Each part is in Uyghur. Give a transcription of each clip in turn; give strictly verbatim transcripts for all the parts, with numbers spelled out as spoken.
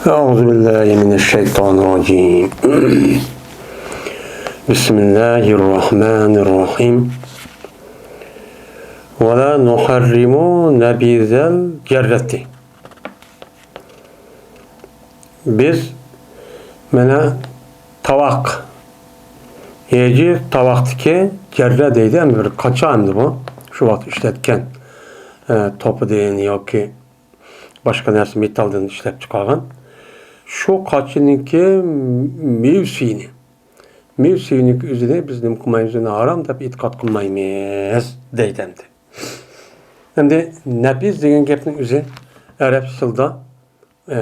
أعوذ بالله من الشيطان الرجيم. بسم الله الرحمن الرحيم. ولا نحرم نبيذ الجرة. بىز مانا تاۋاق، ھېجى تاۋاقتىكى جەررە دەيدۇ، ئەمدى بىر قاچا ئەمدى بۇ. شۇ ۋاقىت ئىشلەتكەن، ئە، توپىدىن ياكى باشقا نەرسە مېتالدىن ئىشلەپ چىقارغان. شۇ قاچىنىڭكى مېۋە سۈيىنى، مېۋە سۈيىنىڭكى ئۆزىنى بىز نېمە قىلمايمىز، ئۇنى ھارام دەپ ئېتىقاد قىلمايمىز دەيدۇ ئەمدى. ئەمدى نەپىز دېگەن گەپنىڭ ئۆزى ئەرەب تىلدا، ئە،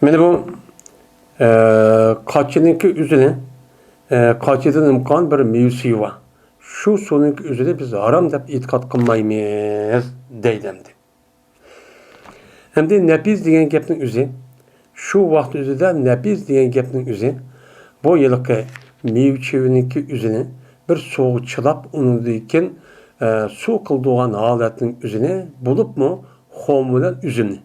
مانا بۇ، ئە، قاچىنىڭكى ئۆزىنى، ئە، قاچىدىن ئىمكان بىر مېۋە سۈيى بار. شۇ سۇنىڭكى ئۆزىنى بىز ھارام دەپ ئېتىقاد قىلمايمىز دەيدۇ ئەمدى. ئەمدى نەپىز دېگەن گەپنىڭ ئۆزى، شۇ ۋاقىت ئۆزىدە نەپىز دېگەن گەپنىڭ ئۆزى، بۇ ھېلىقى مېۋە چېۋىنىڭكى ئۆزىنى بىر سۇغا چىلاپ، ئۇنىڭدىن كېيىن، ئە، سۇ قىلىدىغان ھالەتنىڭ ئۆزىنى، بولۇپمۇ خورما بىلەن ئۈزۈمنى،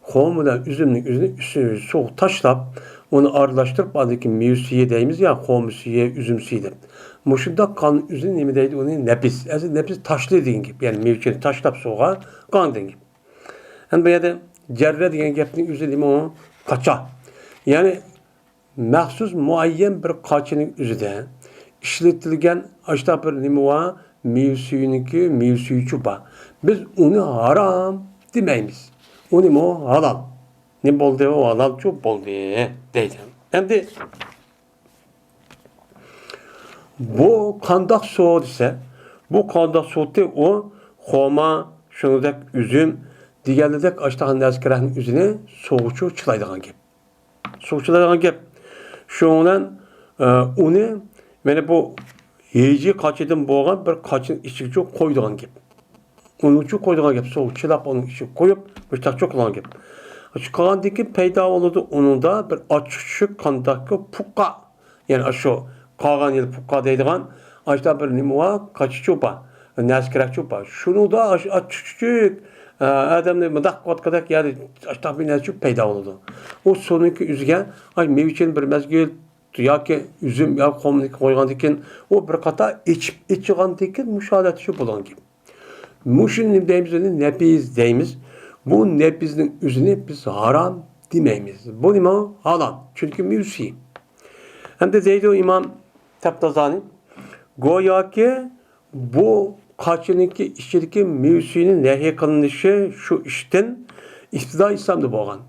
خورما بىلەن ئۈزۈمنىڭ ئۆزىنى ئۈستىگە سۇغا تاشلاپ، ئۇنى ئارىلاشتۇرۇپ، ئاندىن كېيىن مېۋە سۈيى دەيمىز يا، خورما سۈيى، ئۈزۈم سۈيى دەپ. مۇشۇنداق قان ئۆزىنى نېمە دەيدۇ؟ ئۇنى نەپىز. ئەسلى نەپىز تاشلا دېگەن گەپ. يەنى مېۋە چېۋىنى تاشلاپ سۇغا، قان دېگەن گەپ. ئەمدى بۇ يەردە جەررە دېگەن گەپنىڭ ئۆزى نېمە ئۇ؟ قاچا. يەنى مەخسۇس مۇئەييەن بىر قاچىنىڭ ئۆزىدە ئىشلىتىلگەن ئاشۇنداق بىر نېمە بار، مېۋە سۈيىنىڭكى مېۋە سۈيىچۇ بار. بىز ئۇنى ھارام دېمەيمىز. ئۇ نېمە ئۇ؟ ھالال. نېمە بولدى ئۇ؟ ھالالچۇ بولدى دەيدۇ. ئەمدى بۇ قانداق سۇ دېسە، بۇ قانداق سۇتى ئۇ؟ خورما، شۇنىڭدەك ئۈزۈم دېگەنلىدەك ئاشتاق نەرسە كېرەكنىڭ ئۆزىنى سۇغىچۇ چىلايدىغان گەپ. سۇغا چىلايدىغان گەپ. شۇنىڭ بىلەن، ئە، ئۇنى مانا بۇ ھېجى قاچىدىن بولغان بىر قاچىنىڭ ئىچىگىچۇ قويىدىغان گەپ. ئۇنىڭچۇ قويىدىغان گەپ، سۇغا چىلاپ، ئۇنىڭ ئىچىگە قويۇپ، مۇشتاقچۇ قىلغان گەپ. شۇ قىلغاندىن كېيىن پەيدا بولىدۇ ئۇنىڭدا بىر ئاچچىق چۈچۈك قانداقكى پۇقا. يەنى ئاشۇ قالغان يىل پۇقا دەيدىغان، ئاشۇنداق بىر نېمە بار، قاچىچۇ بار، نەرسە كېرەكچۇ بار. شۇنىڭدا ئاشۇ ئاچچىق چۈچۈك، ئە، ئادەمنى مۇنداق قىلىۋاتقۇدەك يەردە ئاشۇنداق بىر نەرسىچۇ پەيدا بولىدۇ. ئۇ سۇنىڭكى ئۆزىگە، ئاي، مېۋىچىنى بىر مەزگىل ياكى ئۈزۈم ياكى خورمىنى قويغاندىن كېيىن، ئۇ بىر قاتار ئېچىپ، ئېچىغاندىن كېيىن مۇشۇ ھالەتتە شۇ بولغان گەپ. مۇشۇنى نېمە دەيمىز؟ ئۇنى نەپىز دەيمىز. بۇ نەپىزنىڭ ئۆزىنى بىز ھارام دېمەيمىز. بۇ نېمە؟ ھالال. چۈنكى مېۋە سۈيى. ئەمدى دەيدۇ ئىمام تەپتازانى، گوياكى بۇ قاچىنىڭكى ئىچىدىكى مېۋە سۈيىنىڭ نەھى قىلىنىشى شۇ ئىشتىن ئىپتىدا ئىسلامدا بولغان.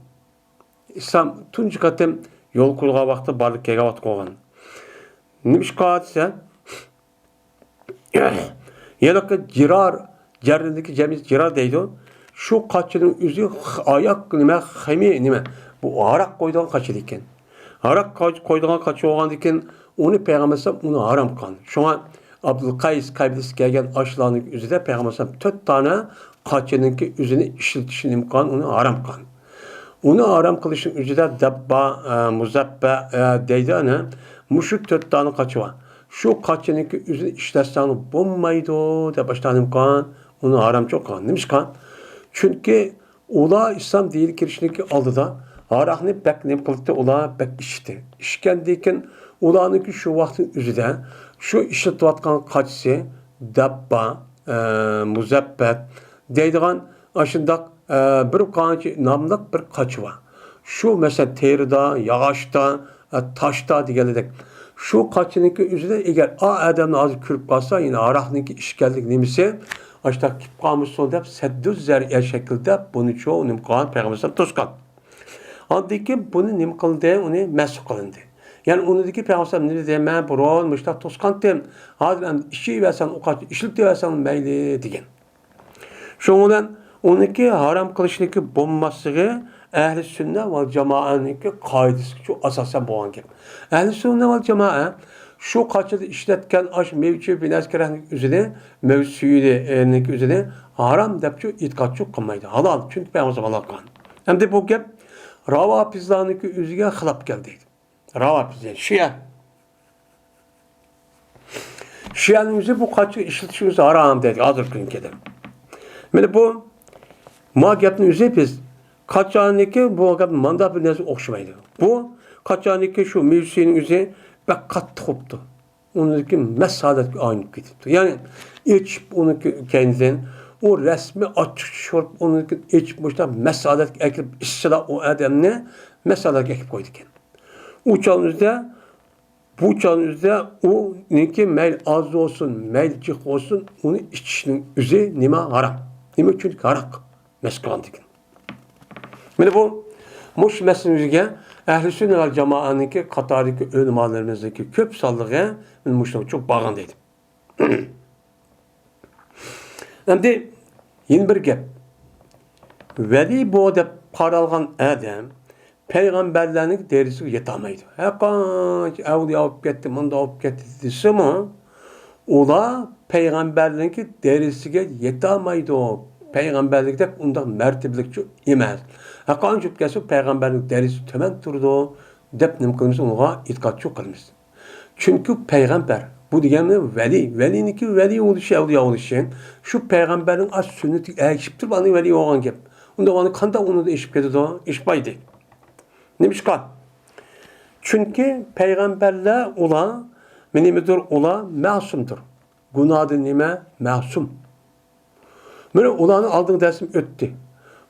ئىسلام تۇنجى قېتىم يول قويغان ۋاقتى بارلىققا كەلگەن ۋاقتى بولغان. نېمىشقا دېسە، ھېلىقى جىرار، جەررىدىكى جەمئىيەت جىرار دەيدۇ. شۇ قاچىنىڭ ئۆزى خ-، ئاياق نېمە، خېمى نېمە، بۇ ھاراق قويىدىغان قاچا ئىكەن. ھاراق قاچ-، قويىدىغان قاچا بولغاندىكىن، ئۇنى پەيغەمبەر ئەلەيھىسسالام ئۇنى ھارام قىلغان. شۇڭا ئابدۇلقەيس قەبىلىسى كەلگەن ئاشۇلارنىڭ ئۆزىدە پەيغەمبەر ئەلەيھىسسالام تۆت دانە قاچىنىڭكى ئۆزىنى ئىشلىتىشنى نېمە قىلغان، ئۇنى ھارام قىلغان. ئۇنى ھارام قىلىشنىڭ ئۆزىدە دەببا، ئە، مۇزەببە، ئە، دەيدۇ ئەنە. مۇشۇ تۆت دانە قاچا بار. شۇ قاچىنىڭكى ئۆزىنى ئىشلەتسەڭ بولمايدۇ دەپ ئاشۇنداق نېمە قىلغان، ئۇنى ھارامچۇ قىلغان. نېمىشقا؟ چۈنكى ئۇلار ئىسلام دىنىغا كىرىشنىڭكى ئالدىدا ھاراقنى بەك نېمە قىلاتتى، ئۇلار بەك ئىچتى. ئىچكەندىن كېيىن ئۇلارنىڭكى شۇ ۋاقىتنىڭ ئۆزىدە شۇ ئىشلىتىۋاتقان قاچىسى دەببا، ئە، مۇزەببەت دەيدىغان ئاشۇنداق، ئە، بىر قانچە ناملىق بىر قاچا بار. شۇ، مەسىلەن، تېرىدا، ياغاچتا، ئە، تاشتا دېگەنلىدەك. شۇ قاچىنىڭكى ئۆزىدە ئەگەر ئا ئادەمنى ھازىر كۆرۈپ قالسا، يەنە ھاراقنىڭكى ئىچكەنلىك نېمىسى ئاشۇنداق كېلىپ قالمىسۇن دەپ، سەددۇ زەرىئە شەكلىدە بۇنىچۇ نېمە قىلغان، پەيغەمبەر ئەلەيھىسسالام توسقان. ئاندىن كېيىن بۇنى نېمە قىلدى؟ ئۇنى مەسخ قىلىندى. يەنى ئۇنىڭدىن كېيىن پەيغەمبەر ئەلەيھىسسالام نېمە دېدى؟ مەن بۇرۇن مۇشۇنداق توسقانتىم، ھازىر ئەمدى ئىچىۋەرسەڭ، ئۇ قاچا ئىشلىتىۋەرسەڭ مەيلى دېگەن. شۇنىڭ بىلەن ئۇنىڭكى ھارام قىلىشنىڭكى بولماسلىقى ئەھلى سۈننە ۋەل جامائەنىڭكى قائىدىسىگىچۇ ئاساسەن بولغان گەپ. ئەھلى سۈننە ۋەل جامائە شۇ قاچىدا ئىشلەتكەن ئاشۇ مېۋىچۇ بىنەسكىرەكنىڭ ئۆزىنى، مېۋە سۈيىنىڭكى ئۆزىنى ھارام دەپچۇ ئېتىقادچۇ قىلمايدۇ. ھالال، چۈنكى پەيغەمبەر ھالال قىلغان. ئەمدى بۇ گەپ راۋاپىزلارنىڭكى ئۆزىگە خىلاپ كەلدى. راۋاپىز، يەنى شىئە. شىئەنىڭ ئۆزى بۇ قاچا ئىشلىتىشنىڭ ئۆزى ھارام دەيدۇ، ھازىرقى كۈنكىدە. مانا بۇ، ما گەپنى ئۆزى بىز قاچانكى بۇ گەپ ماندا بىر نەرسە ئوخشىمايدۇ. بۇ قاچانكى شۇ مېۋىسىنىڭ ئۆزى بەك قاتتىق بوپتۇ. ئۇنىڭدىن كېيىن مەست ھالەتكە ئايلىنىپ كېتىپتۇ. يەنى ئېچىپ ئۇنى كەينىدىن ئۇ رەسمىي ئاچچىق چۈش ئۇرۇپ، ئۇنىڭدىن كېيىن ئېچىپ مۇشۇنداق مەست ھالەتكە ئەكىرىپ ئىچسىلا ئۇ ئادەمنى مەست ھالەتكە ئەكىرىپ قويىدىكەن. ئۇ چاغنىڭ ئۆزىدە، بۇ چاغنىڭ ئۆزىدە ئۇنىڭكى مەيلى ئاز بولسۇن، مەيلى جىق بولسۇن، ئۇنى ئىچىشنىڭ ئۆزى نېمە ھارام. نېمە ئۈچۈن ھاراق مەست قىلغاندىكىن. مانا بۇ، مۇشۇ مەسىلىنىڭ ئۆزىگە ئەھلى سۈننە ۋەل جامائەنىڭكى قاتارىدىكى ئۆلىمالىرىمىزنىڭكى كۆپ سانلىقى مانا مۇشۇنىڭغا چوق بارغان دەيدۇ. ئەمدى يەنە بىر گەپ. ۋەلى بۇ دەپ قارالغان ئادەم پەيغەمبەرلەرنىڭ دەرىجىسىگە يېتەلمەيدۇ. ھەرقانچە ئەۋلىيا بولۇپ كەتتى، مۇنداق بولۇپ كەتتى دېسىمۇ، ئۇلار پەيغەمبەرلەرنىڭكى دەرىجىسىگە يېتەلمەيدۇ. پەيغەمبەرلىكتەك ئۇنداق مەرتىبىلىكچۇ ئەمەس. ھەرقانچە بولۇپ كەتسە پەيغەمبەرنىڭ دەرىجىسى تۆۋەن تۇرىدۇ دەپ نېمە قىلىمىز، ئۇنىڭغا ئېتىقادچۇ قىلىمىز. چۈنكى پەيغەمبەر، بۇ دېگەننى ۋەلى، ۋەلىنىڭكى ۋەلى بولۇشى، ئەۋلىيا بولۇشى، شۇ پەيغەمبەرنىڭ ئاز سۈننىتىگە ئەگىشىپ تۇرۇپ ئاندىن ۋەلى بولغان گەپ. ئۇنداق بولغاندا قانداق ئۇنىڭدا ئېشىپ كېتىدۇ؟ ئېشىپمايدۇ. نېمىشقا؟ چۈنكى پەيغەمبەرلەر ئۇلار، نېمىدۇر، ئۇلار مەسۇمدۇر. گۇناھدىن نېمە؟ مەسۇم. مانا ئۇلارنىڭ ئالدىنقى دەرسىم ئۆتتى.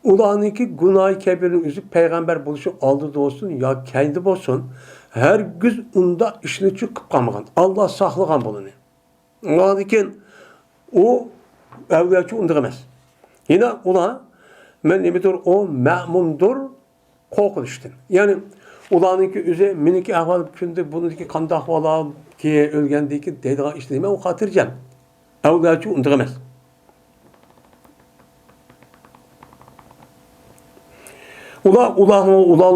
ئۇلارنىڭكى گۇناھى كەبىرىنىڭ ئۆزى پەيغەمبەر بولۇشنىڭ ئالدىدا بولسۇن يا كەينىدە بولسۇن، ھەرگىز ئۇنداق ئىشنى چۈ قىلىپ قالمىغان. ئاللا ساقلىغان بۇلىنى. ئۇنىڭدىن كېيىن ئۇ ئەۋلىياچۇ ئۇنداق ئەمەس. يەنە ئۇلار، مەن نېمىدۇر، ئۇ مەمۇمدۇر، قورقۇنچتىن. يەنى ئۇلارنىڭكى ئۆزى، مېنىڭكى ئەھۋالىم كۈندە، بۇنىڭكى قانداق ئەھۋالكى ئۆلگەندىن كېيىن دەيدىغان ئىش دېمەي، ئۇ خاتىرجەم. ئەۋلىياچۇ ئۇنداق ئەمەس. ئۇلار، ئۇلار، ئۇلار،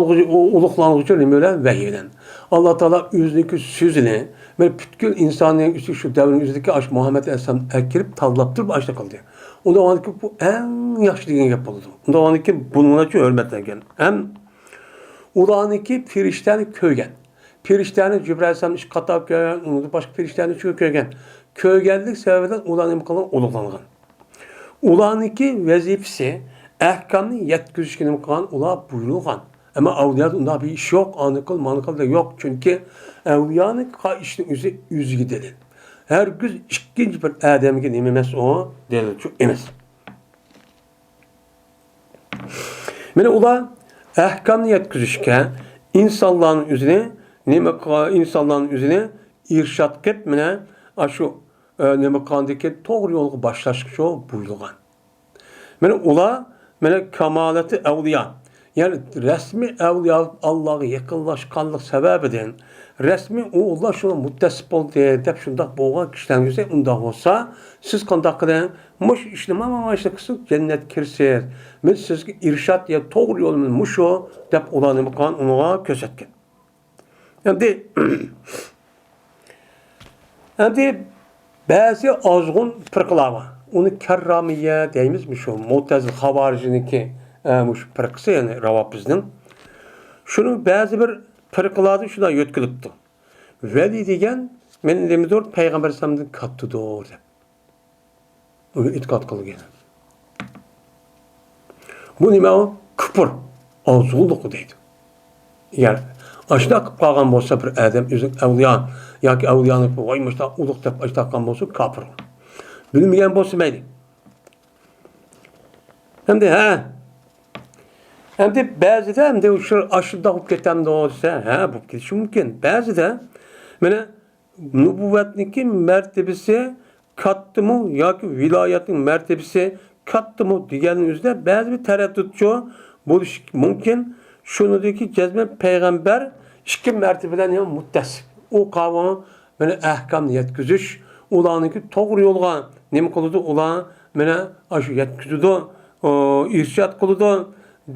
ئۇلۇغلانغۇچى نېمە بىلەن؟ ۋەھىي بىلەن. ئاللا تائالا ئۆزىنىڭكى سۆزىنى، مانا پۈتكۈل ئىنساننىڭ ئۈستىگە شۇ دەۋرنىڭ ئۆزىدىكى ئاشۇ مۇھەممەد ئەلەيھىسسالام ئەكىرىپ تاللاپ تۇرۇپ ئاشۇنداق قىلدى. ئۇنداق بولغاندىكىن بۇ ئەڭ ياخشى دېگەن گەپ بولىدۇ. ئۇنداق بولغاندىكىن بۇنىڭغىچۇ ھۆرمەتلەنگەن. ھەم ئۇلارنىڭكى پېرىشتەنى كۆرگەن. پېرىشتەنى جىبرىئىل ئەلەيھىسسالام ئىككى قاتار كۆرگەن، ئۇنىڭدىن باشقا پېرىشتەنى چوڭ كۆرگەن. كۆرگەنلىك سەۋەبىدىن ئۇلار نېمە قىلغان؟ ئۇلۇغلانغان. ئۇلارنىڭكى ۋەزىپىسى ئەھكامنى يەتكۈزۈشكە نېمە قىلغان؟ ئۇلار بۇيرۇلغان. ئەمما ئەۋلىيادا ئۇنداق بىر ئىش يوق، ئانى قىل، مانى قىل دېگەن يوق. چۈنكى ئەۋلىيانىڭ قىلغان ئىشىنىڭ ئۆزى ئۆزىگە دەلىل. ھەرگىز ئىككىنچى بىر ئادەمگە نېمە ئەمەس ئۇ؟ دەلىلچۇ ئەمەس. مانا ئۇلار ئەھكامنى يەتكۈزۈشكە، ئىنسانلارنىڭ ئۆزىنى نېمە قىلغان، ئىنسانلارنىڭ ئۆزىنى ئىرشاد قىلىپ، مانا ئاشۇ، ئە، نېمە قىلغاندىكىن توغرا يولغا باشلاشقىچۇ بۇيرۇلغان. مانا ئۇلار، مانا كامالەتى ئەۋلىيا، يەنى رەسمىي ئەۋلىيا ئاللاغا يېقىنلاشقانلىق سەۋەبىدىن رەسمىي ئۇ، ئۇلار شۇنىڭ مۇتتەسىپ بولدى دەپ شۇنداق بولغان كىشىلەرنىڭ ئۆزى ئۇنداق بولسا، سىز قانداق قىلىڭ؟ مۇشۇ ئىشنى مانا، مانا ئىشنى قىلسىڭىز جەننەتكە كىرىسىز. مەن سىزگە ئىرشاد يا توغرا يول مۇشۇ دەپ ئۇلار نېمە قىلغان؟ ئۇنىڭغا كۆرسەتكەن. ئەمدى، ئەمدى بەزى ئازغۇن پىرقىلار بار. ئۇنى كەررامىيە دەيمىز، مۇشۇ مۇتەزىل خاۋارىجنىڭكى، ئە، مۇشۇ پىرقىسى، يەنى راۋاپىزنىڭ. شۇنىڭ بەزى بىر پىرقىلاردا شۇنداق يۆتكىلىپتۇ. ۋەلى دېگەن، مەن نېمىدۇر، پەيغەمبەر ئەلەيھىسسالامدىن كاتتىدۇر دەپ. ئۇنى ئېتىقاد قىلغان. بۇ نېمە ئۇ؟ كۇپۇر، ئازغۇنلۇق دەيدۇ. ئەگەر ئاشۇنداق قىلىپ قالغان بولسا بىر ئادەم ئۆزىنى ئەۋلىيا ياكى ئەۋلىيانى ۋاي مۇشۇنداق ئۇلۇغ دەپ ئاشۇنداق قىلغان بولسا كاپىر. بىلمىگەن بولسا مەيلى. ئەمدى ھە. ئەمدى بەزىدە ئەمدى شۇ ئاشۇنداق بولۇپ كېتەمدۇ دېسە، ھە، بولۇپ كېتىشى مۇمكىن. بەزىدە مانا نۇبۇۋۋەتنىڭكى مەرتىبىسى كاتتىمۇ ياكى ۋىلايەتنىڭ مەرتىبىسى كاتتىمۇ دېگەننىڭ ئۆزىدە بەزى بىر تەرەددۇتچۇ بولۇشى مۇمكىن. شۇنىڭدىكى جەزمەن پەيغەمبەر ئىككى مەرتىبە بىلەن يەنە مۇتتەسىپ. ئۇ قاۋۇ مانا ئەھكامنى يەتكۈزۈش، ئۇلارنىڭكى توغرا يولغا نېمە قىلىدۇ، ئۇلار مانا ئاشۇ يەتكۈزىدۇ، ئۇ ئىرشاد قىلىدۇ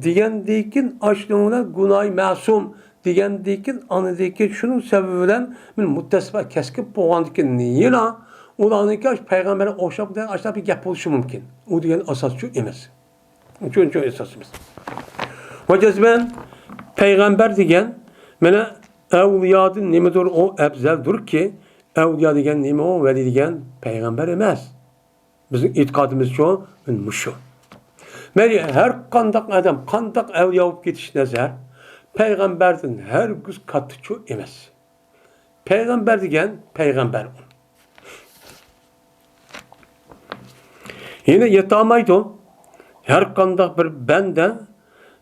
دېگەندىكىن، ئاشۇنىڭ بىلەن گۇناھى مەسۇم دېگەندىكىن، ئاندىكىن شۇنىڭ سەۋەبى بىلەن مەن مۇتتەسىپ كەسكىن بولغاندىكىن يەنە ئۇلارنىڭكى ئاشۇ پەيغەمبەرگە ئوخشاپ دېگەن ئاشۇنداق بىر گەپ بولۇشى مۇمكىن. ئۇ دېگەن ئاساسچۇ ئەمەس. شۇنچە ئاساس ئەمەس. ۋە جەزمەن پەيغەمبەر دېگەن مانا ئەۋلىيادىن نېمىدۇر ئۇ ئەپزەلدۇركى، ئەۋلىيا دېگەن نېمە ئۇ؟ ۋەلى دېگەن پەيغەمبەر ئەمەس. بىزنىڭ ئېتىقادىمىزچۇ مۇشۇ. مەيلى، ھەر قانداق ئادەم، قانداق ئەۋلىيا بولۇپ كېتىشى نەزەر، پەيغەمبەردىن ھەرگىز كاتتىچۇ ئەمەس. پەيغەمبەر دېگەن پەيغەمبەر ئۇ. يەنە يېتەلمەيدۇ. ھەر قانداق بىر بەندە،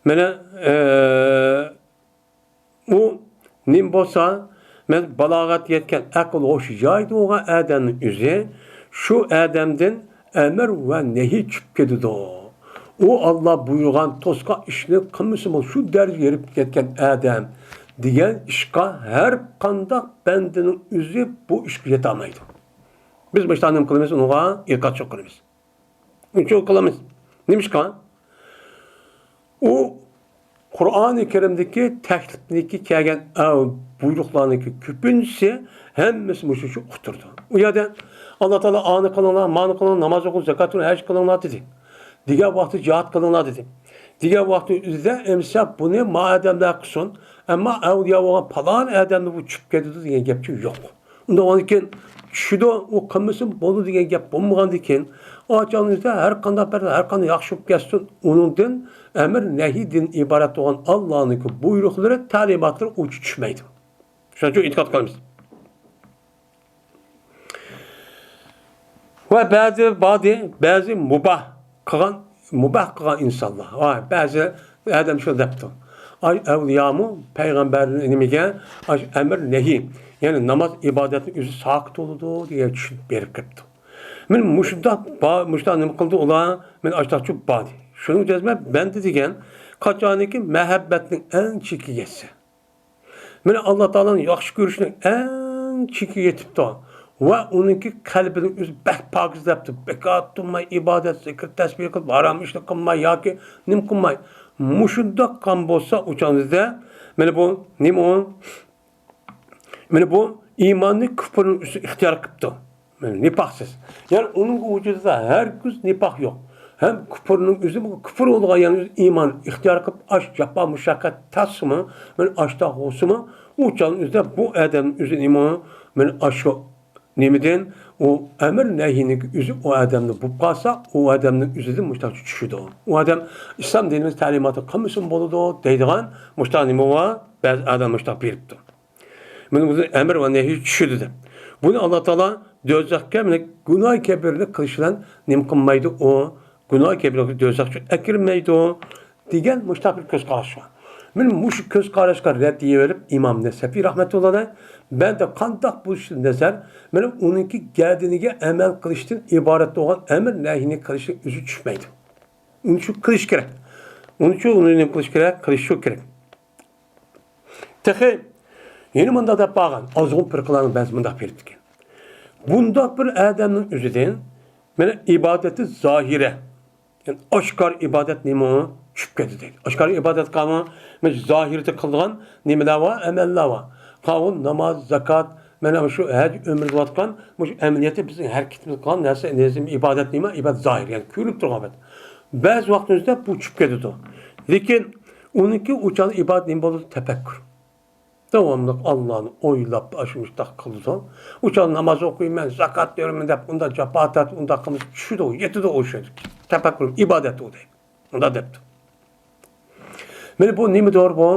مانا، ئە، ئۇ نېمە بولسا، مەن بالاغەت يەتكەن، ئەقىل ھوشى جايىدا بولغان ئادەمنىڭ ئۆزى، شۇ ئادەمدىن ئەمر ۋە نەھى چۈشۈپ كېتىدۇ. ئۇ ئاللا بۇيرۇغان توسقان ئىشنى قىلمىسىمۇ، شۇ دەرىجىگە يېتىپ كەتكەن ئادەم دېگەن ئىشقا ھەر قانداق بەندىنىڭ ئۆزى بۇ ئىشقا يېتەلمەيدۇ. بىز مۇشۇنداق نېمە قىلىمىز؟ ئۇنىڭغا ئېتىقادچىلىق قىلىمىز. ئۇنچە قىلىمىز. نېمىشقا؟ ئۇ قۇرئانى كەرىمدىكى تەكلىپتىكى كەلگەن، ئە، بۇيرۇقلارنىڭكى كۆپىنچىسى، ھەممىسى مۇشۇ ئىشقا ئۇتتۇرىدۇ. ئۇ يەردە ئاللا تائالا ئانى قىلىڭلار، مانى قىلىڭلار، ناماز ئوقۇڭ، زاكات بېرىڭ، ھەج قىلىڭلار دېدى. دېگەن ۋاقتى جىھاد قىلىڭلار دېدى. دېگەن ۋاقتى ئۆزىدە ئەمسە بۇنى ما ئادەملەر قىلسۇن، ئەمما ئەۋلىيا بولغان پالان ئادەمنى بۇ چۈشۈپ كېتىدۇ دېگەن گەپچۇ يوق. ئۇنداق بولغاندىكىن چۈشىدۇ، ئۇ قىلمىسۇن بولىدۇ دېگەن گەپ بولمىغاندىكىن، ئاچاڭلىقتا ھەر قانداق بەندە ھەر قانداق ياخشى بولۇپ كەتسۇن، ئۇنىڭدىن ئەمر نەھىدىن ئىبارەت بولغان ئاللانىڭكى بۇيرۇقلىرى، تەلىماتلىرى ئۇچۇپ چۈشمەيدۇ. شۇنىڭ ئۈچۈن ئېتىقاد قىلىمىز. ۋە بەزى بادى، بەزى مۇباھ قىلغان، مۇباھ قىلغان ئىنسانلار. ۋە بەزى ئادەم شۇ دەپتۇ. ئاي، ئەۋلىيامۇ پەيغەمبەر نېمىگە، ئاي، ئەمر نەھى، يەنى ناماز ئىبادەتنىڭ ئۆزى ساقىت بولىدۇ دېگەن چۈشۈنۈپ بېرىپ كەپتۇ. مەن مۇشۇنداق با-، مۇشۇنداق نېمە قىلدى ئۇلار؟ مەن ئاشتاقچۇ بادى. شۇنىڭ جەزمەن بەندە دېگەن قاچانكى مەھەببەتنىڭ ئەڭ چېكىگە يەتسە. مانا ئاللا تائالانى ياخشى كۆرۈشنىڭ ئەڭ چېكىگە يېتىپتۇ. ۋە ئۇنىڭكى قەلبىنىڭ ئۆزى بەك پاكىز دەپتۇ. بىكار تۇرماي ئىبادەت، زىكىر، تەسبىھ قىلىپ، ھارام ئىشنى قىلماي ياكى نېمە قىلماي. مۇشۇنداق قىلغان بولسا، ئۇ چاغدا مانا بۇ نېمە ئۇ؟ مانا بۇ ئىماننى كۇپرنىڭ ئۈستىگە ئىختىيار قىپتۇ. مانا نىپاقسىز. يەنى ئۇنىڭ ۋۇجۇدىدا ھەرگىز نىپاق يوق. ھەم كۇپرنىڭ ئۆزى، بۇ كۇپر بولغان، يەنى ئۆزى ئىمان ئىختىيار قىلىپ، ئاش جاپا مۇشەققەت تارتسىمۇ، مانا ئاشتاق بولسىمۇ، ئۇ چاغنىڭ ئۆزىدە بۇ ئادەمنىڭ ئۆزى نېمە؟ مانا ئاشۇ نېمىدىن؟ ئۇ ئەمر نەھىينىڭ ئۆزى ئۇ ئادەمنى بولۇپ قالسا، ئۇ ئادەمنىڭ ئۆزىدىن مۇشتاق چۈشىدۇ. ئۇ ئادەم ئىسلام دىنىمىز تەلىماتى قىلمىسىمۇ بولىدۇ دەيدىغان مۇشتاق نېمە بار؟ بەزى ئادەم مۇشتاق بېرىپتۇ. مانا بۇ ئەمر ۋە نەھىي چۈشىدۇ دەپ. بۇنى ئاللا تائالا دوزاخقا، مانا، گۇناھ كەبىرنى قىلىش بىلەن نېمە قىلمايدۇ ئۇ؟ گۇناھ كەبىرنى دوزاخقا ئەكىرمەيدۇ دېگەن مۇشۇنداق بىر كۆز قاراش بار. مانا مۇشۇ كۆز قاراشقا رەت دېيىۋېلىپ، ئىمام نەسەفى رەھمەتۇللا ئەلەيھ، بەندە قانداق بولۇشىدىن نەزەر، مانا ئۇنىڭكى گەدىنىگە ئەمەل قىلىشتىن ئىبارەت بولغان ئەمر نەھىينى قىلىشنىڭ ئۆزى چۈشمەيدۇ. ئۇنى شۇ قىلىش كېرەك. ئۇنى شۇ، ئۇنى نېمە قىلىش كېرەك؟ قىلىش شۇ كېرەك. تېخى يەنە مۇنداق دەپ بارغان، ئازغۇن پىرقىلارنىڭ بەزى مۇنداق بېرىپتىكەن. بۇنداق بىر ئادەمنىڭ ئۆزىدىن، مانا، ئىبادىتى زاھىرە، يەنى ئاشكارا ئىبادەت نېمە چۈشۈپ كەتتى دەيدۇ. ئاشكارا ئىبادەت قالمىغان، مانا زاھىرىدە قىلىدىغان نېمىلەر بار؟ ئەمەللەر بار. قاۋۇل، ناماز، زاكات، مانا شۇ ھەج، ئۆمرە دەۋاتقان، مۇشۇ ئەمەلىيەتتە بىزنىڭ ھەرىكىتىمىز قىلغان نەرسە، نېمە، ئىبادەت نېمە؟ ئىبادەت زاھىر، يەنى كۆرۈنۈپ تۇرغان ئىبادەت. بەزى ۋاقىتنىڭ ئۆزىدە بۇ چۈشۈپ كېتىدۇ. لېكىن ئۇنىڭكى ئۇ چاغدا ئىبادەت نېمە بولىدۇ؟ تەپەككۇر. داۋاملىق ئاللانى ئويلاپ، ئاشۇ مۇشۇنداق قىلىدۇ. ئۇ چاغدا ناماز ئوقۇيمەن، زاكات بېرىمەن دەپ، ئۇنداق جاپا تارتىپ، ئۇنداق قىلمىسا چۈشىدۇ، يېتىدۇ ئۇ شۇ. تەپەككۇر، ئىبادەت ئۇ دەيدۇ. ئۇنداق دەپتۇ. مانا بۇ نېمىدۇر بۇ؟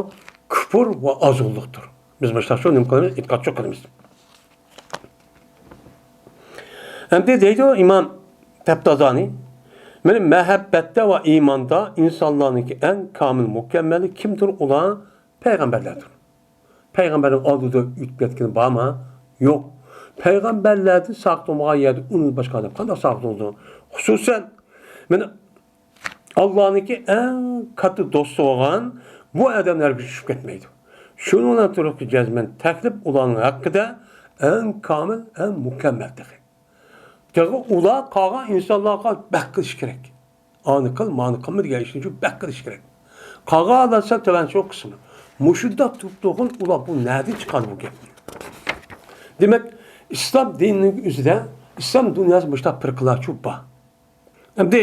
كۇپۇر ۋە ئازغۇنلۇقتۇر. بىز مۇشۇنداق شۇ نېمە قىلىمىز؟ ئېتىقادچىلىق قىلىمىز. ئەمدى دەيدۇ ئىمام تەپتازانى، مانا مەھەببەتتە ۋە ئىماندا ئىنسانلارنىڭكى ئەڭ كامىل، مۇكەممەلى كىمدۇر؟ ئۇلار پەيغەمبەرلەردۇر. پەيغەمبەرنىڭ ئالدىدا ئۆتۈپ كەتكىنى بارمۇ؟ يوق. پەيغەمبەرلەردىن ساقىت بولمىغان يەردە ئۇنىڭدىن باشقا ئادەم قانداق ساقىت بولىدۇ؟ خۇسۇسەن، مانا، ئاللانىڭكى ئەڭ كاتتا دوستى بولغان بۇ ئادەملەرگە چۈشۈپ كەتمەيدۇ. شۇنىڭ بىلەن تۇرۇپ جەزمەن تەكلىپ ئۇلارنىڭ ھەققىدە ئەڭ كامىل، ئەڭ مۇكەممەل تېخى. تېخى ئۇلار قالغان ئىنسانلارغا بەك قىلىش كېرەك. ئانى قىل، مانى قىلما دېگەن ئىشنى شۇ بەك قىلىش كېرەك. قالغانلار سەل تۆۋەن شۇ قىسمى. مۇشۇنداق تۇرۇپ تۇرغىن، ئۇلار بۇ نەدىن چىقاردى بۇ گەپنى؟ دېمەك، ئىسلام دىنىنىڭ ئۆزىدە، ئىسلام دۇنياسى مۇشۇنداق پىرقىلارچۇ بار. ئەمدى،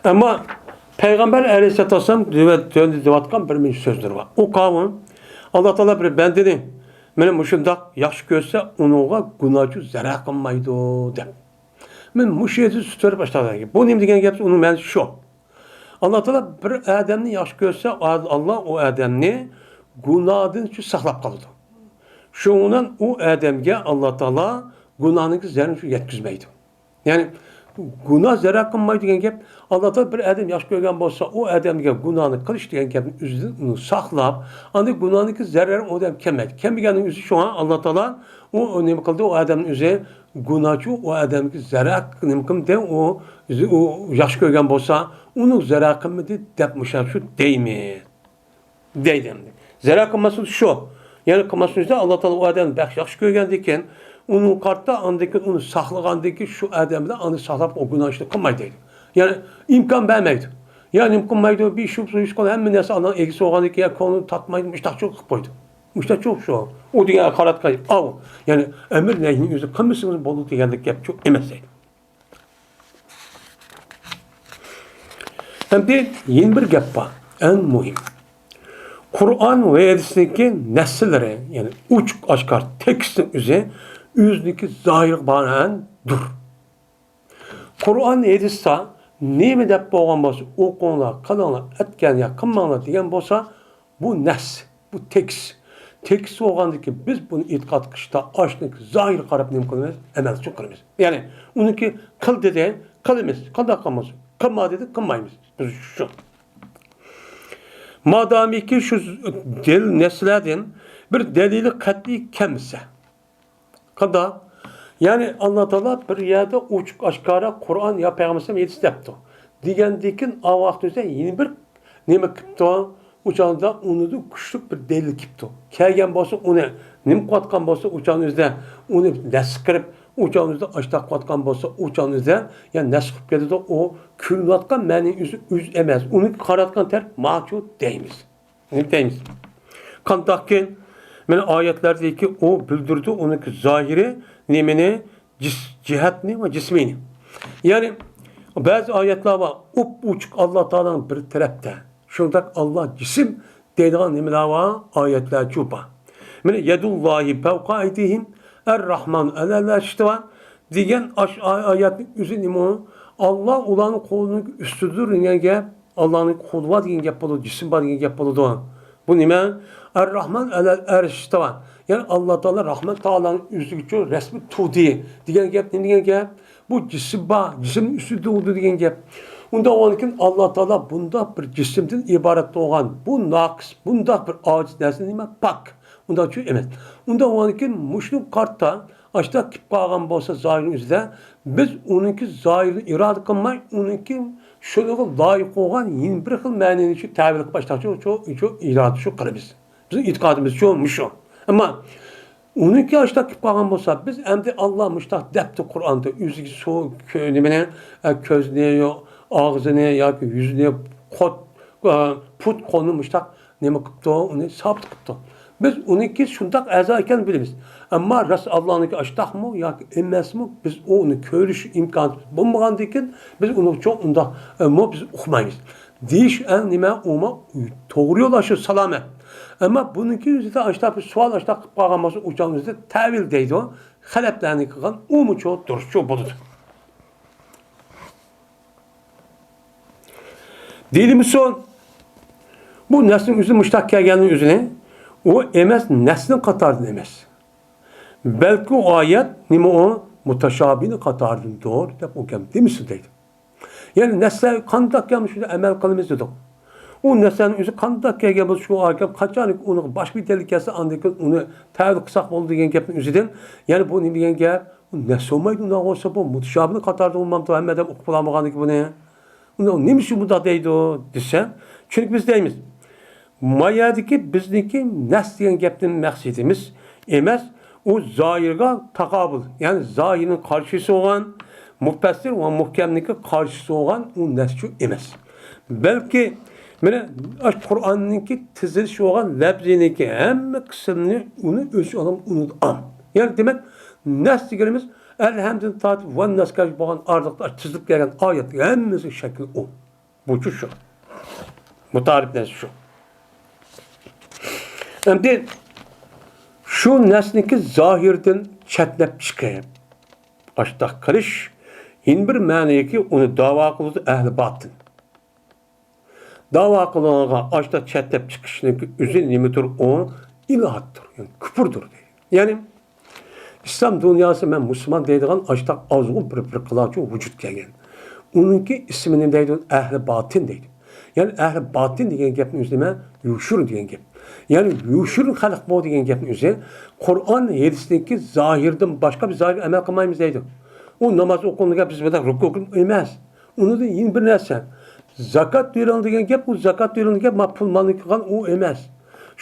ئەمما پەيغەمبەر ئەلەيھىسسالاتۇ ۋەسسالام دېۋە-، تۆۋەندە دەۋاتقان بىر مۇنچە سۆزلىرى بار. ئۇ قاۋۇم، ئاللا تائالا بىر بەندىنى مانا مۇشۇنداق ياخشى كۆرسە، ئۇنىڭغا گۇناھچۇ زەرەر قىلمايدۇ، دەپ. مانا مۇشۇ يەردە سۈتۈرۈپ باشلاغان گەپ. بۇ نېمە دېگەن گەپ؟ ئۇنىڭ مەنىسى شۇ. ئاللا تائالا بىر ئادەمنى ياخشى كۆرسە، ئاللا ئۇ ئادەمنى گۇناھدىن شۇ ساقلاپ قالىدۇ. شۇنىڭ بىلەن ئۇ ئادەمگە ئاللا تائالا گۇناھنىڭكى زەرىرىنى شۇ يەتكۈزمەيدۇ. يەنى گۇناھ زەرەر قىلمايدۇ دېگەن گەپ، ئاللا تائالا بىر ئادەم ياخشى كۆرگەن بولسا، ئۇ ئادەمگە گۇناھنى قىلىش دېگەن گەپنى ئۆزىدىن ئۇنى ساقلاپ، ئاندىن گۇناھنىڭكى زەرىرى ئۇ ئادەم كەلمەيدۇ. كەلمىگەننىڭ ئۆزى شۇڭا ئاللا تائالا ئۇ، ئۇ نېمە قىلدى؟ ئۇ ئادەمنى ئۆزى گۇناھچۇ، ئۇ ئادەمگە زەرەر نېمە قىلدى؟ ئۇ ئۆزى، ئۇ ياخشى كۆرگەن بولسا، ئۇنىڭ زەرەر قىلمىدى دەپ مۇشۇ دەيمىز. دەيدۇ ئەمدى. زەرەر قىلماسلىق شۇ. يەنى قىلماسلىق شۇ، ئاللا تائالا ئۇ ئادەمنى بەك ياخشى كۆرگەندىن كېيىن، ئۇنى قارىتا، ئاندىن كېيىن ئۇنى ساقلىغاندىن كېيىن، شۇ ئادەم بىلەن ئۇنى ساقلاپ، ئۇ گۇناھ ئىشنى قىلمايدۇ دەيدۇ. يەنى ئىمكان بەرمەيدۇ. يا نېمە قىلمايدۇ، بىر شۇ، شۇ، ھەممە نەرسە ئاللانىڭ ئىگىسى بولغاندىن كېيىن، يا كۆڭلى تارتمايدۇ، مۇشتاق چوق قىلىپ قويدى. مۇشتاق چوق شۇ. ئۇ دېگەن قاراتقان، ئاۋۇ. يەنى ئەمىر نەھىينى ئۆزى قىلمىسىڭىز بولىدۇ دېگەندەك گەپ چوق ئەمەس دەيدۇ. ئەمدى يەنە بىر گەپ بار، ئەڭ مۇھىم. قۇرئان ۋە ھەدىسنىڭكى نەسسىلىرى، يەنى ئوچۇق ئاشكارا تېكىستنىڭ ئۆزى، ئۆزىنىڭكى زاھىرىغا بىنائەندۇر. قۇرئان، ھەدىستە نېمە دەپ بولغان بولسا، ئوقۇڭلار، قىلىڭلار، ئەتكەن يا قىلماڭلار دېگەن بولسا، بۇ نەس، بۇ تېكىست. تېكىست بولغاندىن كېيىن بىز بۇنى ئېتىقاد قىلىشتا ئاشۇنىڭكى زاھىرىغا قاراپ نېمە قىلىمىز؟ ئەمەل قىلىمىز. يەنى ئۇنىڭكى قىل دېدى، قىلىمىز. قانداق قىلمىسۇن؟ قىلما دېدى، قىلمايمىز. بىز شۇ. مادامىكى شۇ دەل نەسلەردىن بىر دەلىلى قەتئىي كەلمىسە. قانداق؟ يەنى ئاللا تائالا بىر يەردە ئوچۇق ئاشكارا قۇرئان يا پەيغەمبەر ھەدىس دەپتۇ. دېگەندىكىن ئا ۋاقىتتا يەنە بىر نېمە قىپتۇ؟ ئۇ چاغدا ئۇنىڭدىن كۈچلۈك بىر دەلىل كېپتۇ. كەلگەن بولسا ئۇنى نېمە قىلىۋاتقان بولسا ئۇ چاغنىڭ ئۆزىدە ئۇنى نەس قىلىپ، ئۇ چاغنىڭ ئۆزىدە ئاشتاق قىلىۋاتقان بولسا ئۇ چاغنىڭ ئۆزىدە يا نەس قىلىپ كېتىدۇ، ئۇ كۆرۈنۈۋاتقان مەنىنىڭ ئۆزى ئۆز ئەمەس. ئۇنى قاراۋاتقان تەرەپ ماچۇ دەيمىز. نېمە دەيمىز؟ قانداقكىن، مانا ئايەتلەردىكى ئۇ بىلدۈرىدۇ، ئۇنىڭكى زاھىرى نېمىنى؟ جىس-، جىھەتنى ۋە جىسمىنى. يەنى بەزى ئايەتلەر بار، ئوپئوچۇق ئاللا تائالانىڭ بىر تەرەپتە. شۇنداق ئاللا جىسىم دەيدىغان نېمىلەر بار؟ ئايەتلەرچۇ بار. مانا يەدۇللاھى فەۋقە ئەيدىھىم، ئەر-راھمان ئەلەل ئەرشتە بار دېگەن ئاش-، ئاي-، ئايەتنىڭ ئۆزى نېمە؟ ئاللا ئۇلارنىڭ قولىنىڭ ئۈستىدۇر دېگەن گەپ. ئاللانىڭ قولى بار دېگەن گەپ بولىدۇ، جىسىم بار دېگەن گەپ بولىدۇ. بۇ نېمە؟ ئەر-راھمان ئەلەل ئەرشتە بار. يەنى ئاللا تائالا راھمان تائالانىڭ ئۆزىگىچۇ رەسمى تۇردى دېگەن گەپ نېمە دېگەن گەپ؟ بۇ جىسىم بار، جىسىمنىڭ ئۈستىدە تۇرىدۇ دېگەن گەپ. ئۇنداق بولغاندىكىن ئاللا تائالا بۇنداق بىر جىسىمدىن ئىبارەت بولغان، بۇ ناقىس، بۇنداق بىر ئاجىز نەرسە نېمە؟ پاك. ئۇنداق چۈش ئەمەس. ئۇنداق بولغاندىكىن مۇشۇنى قارىتا ئاشتاق كېلىپ قالغان بولسا زاھىرنىڭ ئۆزىدە، بىز ئۇنىڭكى زاھىرىنى ئىرادە قىلماي، ئۇنىڭكى شۇنىڭغا لايىق بولغان يەنە بىر خىل مەنىنى شۇ تەۋىل قىلىپ ئاشتاق شۇ، شۇ، شۇ ئىرادە شۇ قىلىمىز. بىزنىڭ ئېتىقادىمىز شۇ، مۇشۇ. ئەمما ئۇنىڭكى ئاشتاق كېلىپ قالغان بولسا، بىز ئەمدى ئاللا مۇشتاق دەپتۇ قۇرئاندا، ئۆزىگە سۇ، كۆ-، نېمىنى، ئە، كۆزنى، يو-، ئاغزىنى ياكى يۈزىنى، قوت-، ئە، پۇت، قولنى مۇشتاق نېمە قىپتۇ؟ ئۇنى سابىت قىپتۇ. بىز ئۇنىڭكى شۇنداق ئەزا ئىكەنلىكىنى بىلىمىز. ئەمما راست ئاللانىڭكى ئاشتاقمۇ ياكى ئەمەسمۇ، بىز ئۇنى كۆرۈش ئىمكانىمىز بولمىغاندىكىن، بىز ئۇنى چوڭ ئۇنداق، ئە، مۇ بىز ئۇقمايمىز. دېيىش ئەڭ نېمە؟ ئۇمۇ توغرا يول ئاشۇ سالامەت. ئەمما بۇنىڭكى ئۆزىدە ئاشتاق بىر سوئال ئاشتاق قىلىپ قالغان بولسا، ئۇ چاغنىڭ ئۆزىدە تەۋىل دەيدۇ. خەلەپلەرنى قىلغان ئۇمۇ چوڭ دۇرۇسچۇ بولىدۇ. دېيىلمىسۇن، بۇ نەسنىڭ ئۆزى مۇشتاق كەلگەننىڭ ئۆزىنى، ئۇ ئەمەس، نەسنىڭ قاتارىدىن ئەمەس. بەلكى ئۇ ئايەت نېمە ئۇ؟ مۇتەشابىھنىڭ قاتارىدىندۇر، دەپ ئۇ گەپ دېمىسۇن دەيدۇ. يەنى نەسلەر قانداق كەلمىش شۇنى ئەمەل قىلىمىز دېدۇق. ئۇ نەسلەرنىڭ ئۆزى قانداق كەلگەن بولسا، شۇ ئايەت قاچان ئۇنىڭغا باشقا بىر دەلىل كەلسە، ئاندىن كېيىن ئۇنى تەۋىل قىلساق بولىدۇ دېگەن گەپنىڭ ئۆزىدىن، يەنى بۇ نېمە دېگەن گەپ؟ ئۇ نەس بولمايدۇ، ئۇنداق بولسا بۇ مۇتەشابىھنىڭ قاتارىدا بولمامدۇ، ھەممە ئادەم ئۇقۇپ بولالمىغاندىكىن بۇنى. ئۇنى نېمە ئۈچۈن بۇنداق دەيدۇ دېسە، چۈنكى بىز دەيمىز، ما يەردىكى بىزنىڭكى نەس دېگەن گەپتىن مەقسىتىمىز ئەمەس، ئۇ زاھىرغا تاقابىل، يەنى زاھىرنىڭ قارشىسى بولغان، مۇپەسسىر ۋە مۇھكەمنىڭكى قارشىسى بولغان ئۇ نەسچۇ ئەمەس. بەلكى مانا ئاشۇ قۇرئاننىڭكى تىزىلىشى بولغان لەپزىنىڭكى ھەممە قىسمىنى ئۇنى ئۆز ئالدىغا ئۇنىڭدا ئام. يەنى دېمەك، نەس دېگىنىمىز ئەلھەمدىن تارتىپ ۋەن ناسكەچ بولغان ئارىلىقتا تىزىلىپ كەلگەن ئايەتلەر ھەممىسى شەكلى ئۇ. بۇچۇ شۇ. مۇتەئەررىپ نەرسە شۇ. ئەمدى شۇ نەرسىنىڭكى زاھىرىدىن چەتنەپ چىقىپ، ئاشتاق قىلىش يەنە بىر مەنىكى ئۇنى داۋا قىلىدۇ ئەھلى باتىن. داۋا قىلغانغا ئاشتاق چەتنەپ چىقىشنىڭكى ئۆزى نېمىدۇر؟ ئۇ ئىلھادتۇر، يەنى كۇپۇردۇر دەيدۇ. يەنى ئىسلام دۇنياسى مەن مۇسۇلمان دەيدىغان ئاشتاق ئازغۇن بىر پىرقىلارچۇ ۋۇجۇد كەلگەن. ئۇنىڭكى ئىسمى نېمە دەيدۇ؟ ئەھلى باتىن دەيدۇ. يەنى ئەھلى باتىن دېگەن گەپنىڭ ئۆزى نېمە؟ يوشۇرۇن دېگەن گەپ. يەنى يوشۇرۇن خەلق بۇ دېگەن گەپنىڭ ئۆزى قۇرئان ھەدىستىكى زاھىردىن باشقا بىز زاھىرغا ئەمەل قىلمايمىز دەيدۇ. ئۇ ناماز ئوقۇغاندا بىز بۇنداق رۇكۇ قىلىپ ئەمەس. ئۇنىڭدىن يەنە بىر نەرسە. زاكات بېرىڭ دېگەن گەپ، ئۇ زاكات بېرىڭ دېگەن گەپ، ما پۇل مالنى قىلغان ئۇ ئەمەس.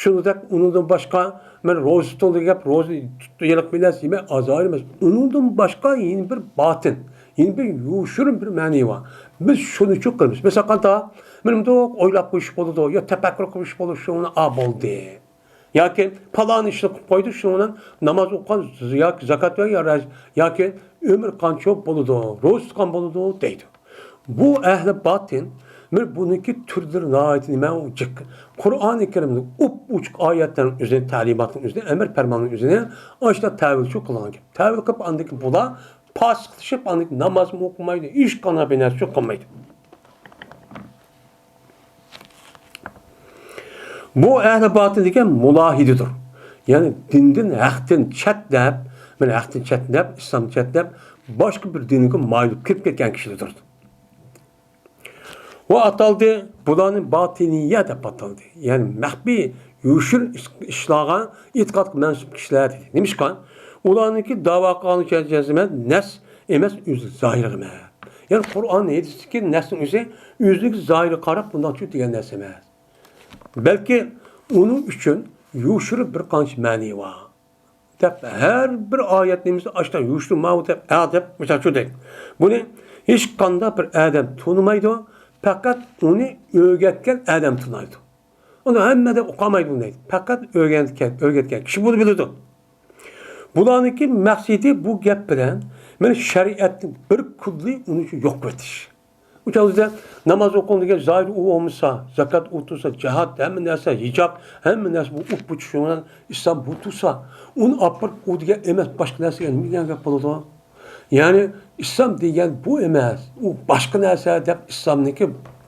شۇنىڭدەك ئۇنىڭدىن باشقا، مەن روزا تۇتۇڭ دېگەن گەپ، روزا تۇتۇڭ، يېلىق بىلەس يېمە ئازايىر ئەمەس. ئۇنىڭدىن باشقا يەنە بىر باتىن، يەنە بىر يوشۇرۇن بىر مەنىي بار. بىز شۇنى ئۈچۈن قىلىمىز. مىسال قانداق؟ مانا مۇنداق ئويلاپ قويۇش بولىدۇ، يا تەپەككۇر قىلىش بولىدۇ، شۇنى ئا بولدى. ياكى پالان ئىشنى قىلىپ قويدى، شۇنىڭ بىلەن ناماز ئوقۇغان ياكى زاكات بەرگەن يا رەج-، ياكى ئۆمۈر قانچە بولىدۇ، روزا تۇتقان بولىدۇ دەيدۇ. بۇ ئەھلى باتىن، مانا بۇنىڭكى تۈرلىرى ناھايىتى نېمە، جىق. قۇرئانى كەرىمدە ئوپئوچۇق ئايەتلەرنىڭ ئۆزىنى، تەلىماتنىڭ ئۆزىنى، ئەمر پەرماننىڭ ئۆزىنى ئاشۇنداق تەۋىلچۇ قىلغان گەپ. تەۋىل قىلىپ، ئاندىن كېيىن بۇلار پاسىقلىشىپ، ئاندىن كېيىن نامازمۇ ئوقۇمايدۇ، ھېچقانداق بىر نەرسە قىلمايدۇ. بۇ ئەھلى باتىل دېگەن مۇلاھىدىدۇر. يەنى دىندىن، ھەقتىن چەتنەپ، مانا ھەقتىن چەتنەپ، ئىسلامدىن چەتنەپ، باشقا بىر دىنغا مايىل بولۇپ كىرىپ كەتكەن كىشىلەردۇر. ۋە ئاتالدى، بۇلارنى باتىنىيە دەپ ئاتالدى. يەنى مەخپىي، يوشۇرۇن ئىش-، ئىشلارغا ئېتىقادقا مەنسۇپ كىشىلەر دېدى. نېمىشقا؟ ئۇلارنىڭكى داۋا قىلغان جەزمەن نەس ئەمەس، ئۆزى زاھىرغا ئەمەس. يەنى قۇرئان، ھەدىستىكى نەسنىڭ ئۆزى ئۆزىنىڭكى زاھىرىغا قاراپ بۇنداق شۇ دېگەن نەرسە ئەمەس. بەلكى ئۇنىڭ ئۈچۈن يوشۇرۇن بىر قانچە مەنىي بار. دەپ ھەر بىر ئايەتنى مىسال ئاشتا يوشۇرۇن ماۋۇ دەپ، ئە دەپ، مىسال شۇ دەيدۇ. بۇنى ھېچقانداق بىر ئادەم تونۇمايدۇ، پەقەت ئۇنى ئۆگەتكەن ئادەم تونۇيدۇ. ئۇنى ھەممە ئادەم ئوقۇمايدۇ دەيدۇ. پەقەت ئۆگەتكەن، ئۆگەتكەن كىشى بۇنى بىلىدۇ. بۇلارنىڭكى مەقسىتى بۇ گەپ بىلەن مانا شەرىئەتنى بىر كۈنلا ئۇنى يوق قىلىۋېتىش. ئۇ چاغدا ناماز ئوقۇڭ دېگەن زاھىر ئۇ بولمىسا، زاكات ئۇ تۇرسا، جىھاد، ھەممە نەرسە، ھىجاب، ھەممە نەرسە بۇ ئۇپ بۇ چۈشۈرۈلگەن ئىسلام بۇ تۇرسا، ئۇنى ئاپىرىپ ئۇ دېگەن ئەمەس، باشقا نەرسە دېگەن نېمە دېگەن گەپ بولىدۇ؟ يەنى ئىسلام دېگەن بۇ ئەمەس، ئۇ باشقا نەرسە دەپ ئىسلامنىڭكى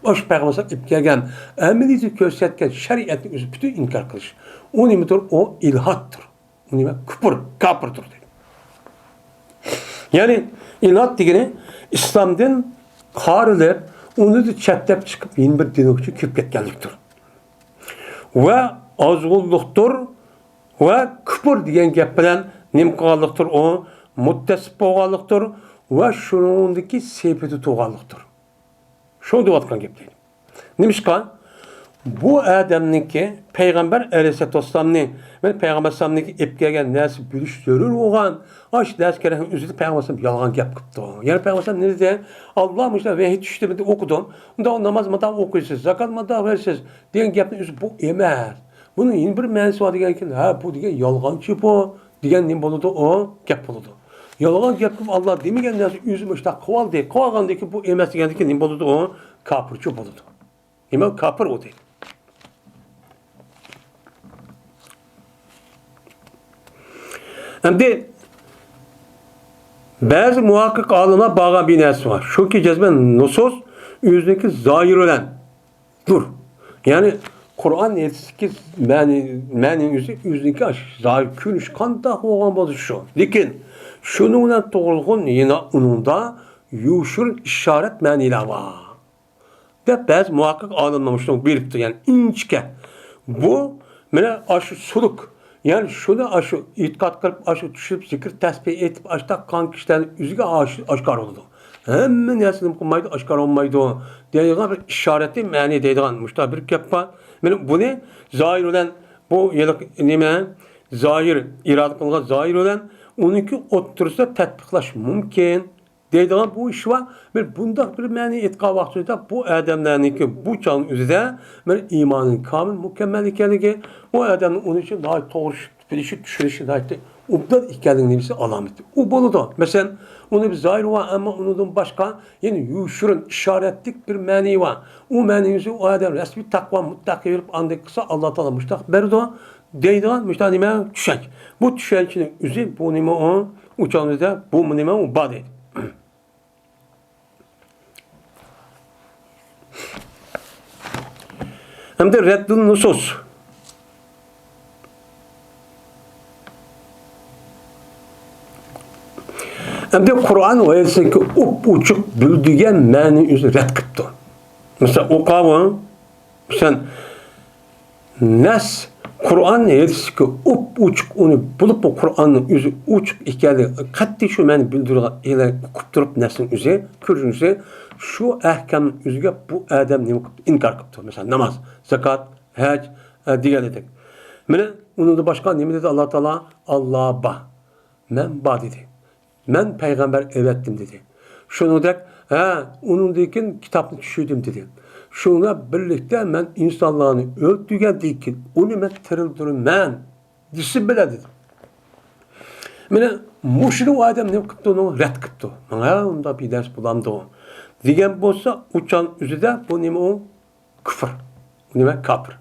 ئاشۇ پەيغەمبەر ئەلەيھىسسالام ئېلىپ كەلگەن، ئەمەلىيىتى كۆرسەتكەن شەرىئەتنى ئۆزى پۈتۈن ئىنكار قىلىش. ئۇ نېمىدۇر؟ ئۇ ئىلھادتۇر. ئۇ نېمە؟ كۇپۇر، كاپىردۇر دەيدۇ. يەنى ئىلھاد دېگىنى ئىسلامدىن قايرىلىپ، ئۇنى چەتلەپ چىقىپ، يەنە بىر دىنغا كىرىپ كەتكەنلىكتۇر. ۋە ئازغۇنلۇقتۇر ۋە كۇپۇر دېگەن گەپ بىلەن نېمە قىلغانلىقتۇر؟ ئۇ مۇتتەسىپ بولغانلىقتۇر ۋە شۇنىڭدىكى سېپىدە تۇرغانلىقتۇر. شۇ دەۋاتقان گەپ دەيدۇ. نېمىشقا؟ بۇ ئادەمنىڭكى پەيغەمبەر ئەلەيھىسسالاتۇ ۋەسسالامنى، مەن پەيغەمبەر ئەلەيھىسسالامنىڭكى ئېلىپ كەلگەن نەرسە بىلىش زۆرۈر بولغان، ئاشۇ نەرسە كېرەكنىڭ ئۆزىدە پەيغەمبەر ئەلەيھىسسالام يالغان گەپ قىپتۇ. يەنە پەيغەمبەر ئەلەيھىسسالام نېمە دېدى؟ ئاللا مۇشۇنداق ۋەھىي چۈشتى، مەن ئوقۇدۇم. ئۇنداق ناماز مۇنداق ئوقۇيسىز، زاكات مۇنداق بېرىسىز دېگەن گەپنىڭ ئۆزى بۇ ئەمەس. بۇنىڭ يەنە بىر مەنىسى بار دېگەنكىن، ھە، بۇ دېگەن يالغانچى بۇ. دېگەن نېمە بولىدۇ؟ ئۇ گەپ بولىدۇ. يالغان گەپ قىلىپ، ئاللا دېمىگەن نەرسە ئۆزى مۇشۇنداق قىلىۋالدى، قىلىۋالغاندىن كېيىن بۇ ئەمەس دېگەندىن كېيىن نېمە بولىدۇ؟ ئۇ كاپىرچۇ بولىدۇ. نېمە كاپىر ئۇ دەيدۇ. ئەمدى بەزى مۇھەققىق ئالىملار بارغان بىر نەرسە بار. شۇكى جەزمەن نۇسۇس ئۆزىنىڭكى زاھىرى بىلەن دۇر. يەنى قۇرئان ھەدىستىكى مەنى، مەنىنىڭ ئۆزى، ئۆزىنىڭكى زاھىر كۆرۈنۈشى قانداق بولغان بولسا شۇ. لېكىن شۇنىڭ بىلەن تۇغرۇلغان يەنە ئۇنىڭدا يوشۇرۇن ئىشارەت مەنىلەر بار دەپ بەزى مۇھەققىق ئالىملار شۇنى بېرىپتۇ، يەنى ئىنچىكە. بۇ مانا ئاشۇ سۇلۇك، يەنى شۇنى ئاشۇ ئېتىقاد قىلىپ، ئاشۇ چۈشۈرۈپ، زىكىر تەسبىھ ئېيتىپ، ئاشۇنداق قىلغان كىشىلەرنىڭ ئۆزىگە ئاش-، ئاشكارا بولىدۇ. ھەممە نەرسە نېمە قىلمايدۇ، ئاشكارا بولمايدۇ دەيدىغان بىر ئىشارەتى مەنى دەيدىغان مۇشۇنداق بىر گەپ بار. مانا بۇنى زاھىر بىلەن بۇ ھېلىقى نېمە، زاھىر، ئىرادە قىلغان زاھىر بىلەن ئۇنىڭكى ئوتتۇرىسىدا تەتبىقلاش مۇمكىن دەيدىغان بۇ ئىش بار. بىر بۇنداق بىر مەنە ئېيتقان ۋاقتىدا بۇ ئادەملەرنىڭكى بۇ چاغنىڭ ئۆزىدە بىر ئىمانىنىڭ كامىل، مۇكەممەل ئىكەنلىكى، ئۇ ئادەمنىڭ ئۇنىڭ ئۈچۈن ناھايىتى توغرا ئىش بىلىشى، چۈشىنىشى ناھايىتى ئوبدان ئىكەنلىكىنىڭ نېمىسى، ئالامىتى. ئۇ بولىدۇ. مەسىلەن، ئۇنىڭ بىر زاھىرى بار، ئەمما ئۇنىڭدىن باشقا يەنە يوشۇرۇن ئىشارەتلىك بىر مەنىيى بار. ئۇ مەنىيىسى ئۇ ئادەم رەسمىي تەقۋا مۇتتەقى بولۇپ، ئاندىن قىلسا، ئاللا تائالا مۇشتاق بەرىدۇ دەيدىغان مۇشتاق نېمە؟ چۈشەنچە. بۇ چۈشەنچىنىڭ ئۆزى، بۇ نېمە ئۇ؟ ئۇ چاغدا بۇ نېمە ئۇ بار دەيدۇ. ئەمدى رەددۇن نۇسۇس. ئەمدى قۇرئان ۋە ھەدىسنىڭكى ئوپئوچۇق بىلدۈرگەن مەنىنى ئۆزى رەت قىپتۇ. مەسىلەن، ئوقاۋۇ. مەسىلەن، نەس قۇرئان ھەدىستىكى ئوپئوچۇق ئۇنى بولۇپمۇ قۇرئاننىڭ ئۆزى ئوچۇق ئىكەنلىكى قەتئىي شۇ مەنىنى بىلدۈرىدىغان ئىلە ئوقۇپ تۇرۇپ نەسنىڭ ئۆزى، كۆرۈنۈشى شۇ ئەھكامنىڭ ئۆزىگە بۇ ئادەم نېمە قىپتۇ؟ ئىنكار قىپتۇ. مەسىلەن، ناماز، زاكات، ھەج، ئە، دېگەندەك. مانا ئۇنىڭدىن باشقا نېمە دېدى ئاللا تائالا؟ ئاللا بار. مەن بار دېدى. مەن پەيغەمبەر ئەۋەتتىم دېدى. شۇنىڭدەك، ھە، ئۇنىڭدىن كېيىن كىتابنى چۈشۈردۈم دېدى. شۇنىڭ بىلەن بىرلىكتە مەن ئىنسانلارنى ئۆلتۈرگەندىن كېيىن ئۇنى مەن تىرىلدۈرىمەن دېسە بىلە دېدى. مانا مۇشۇنى ئۇ ئادەم نېمە قىپتۇ؟ ئۇنى رەت قىپتۇ. ماڭا ئۇنداق بىر نەرسە بولامدۇ؟ دېگەن بولسا، ئۇ چاغ ئۆزىدە بۇ نېمە ئۇ؟ كۇفر. نېمە؟ كاپىر.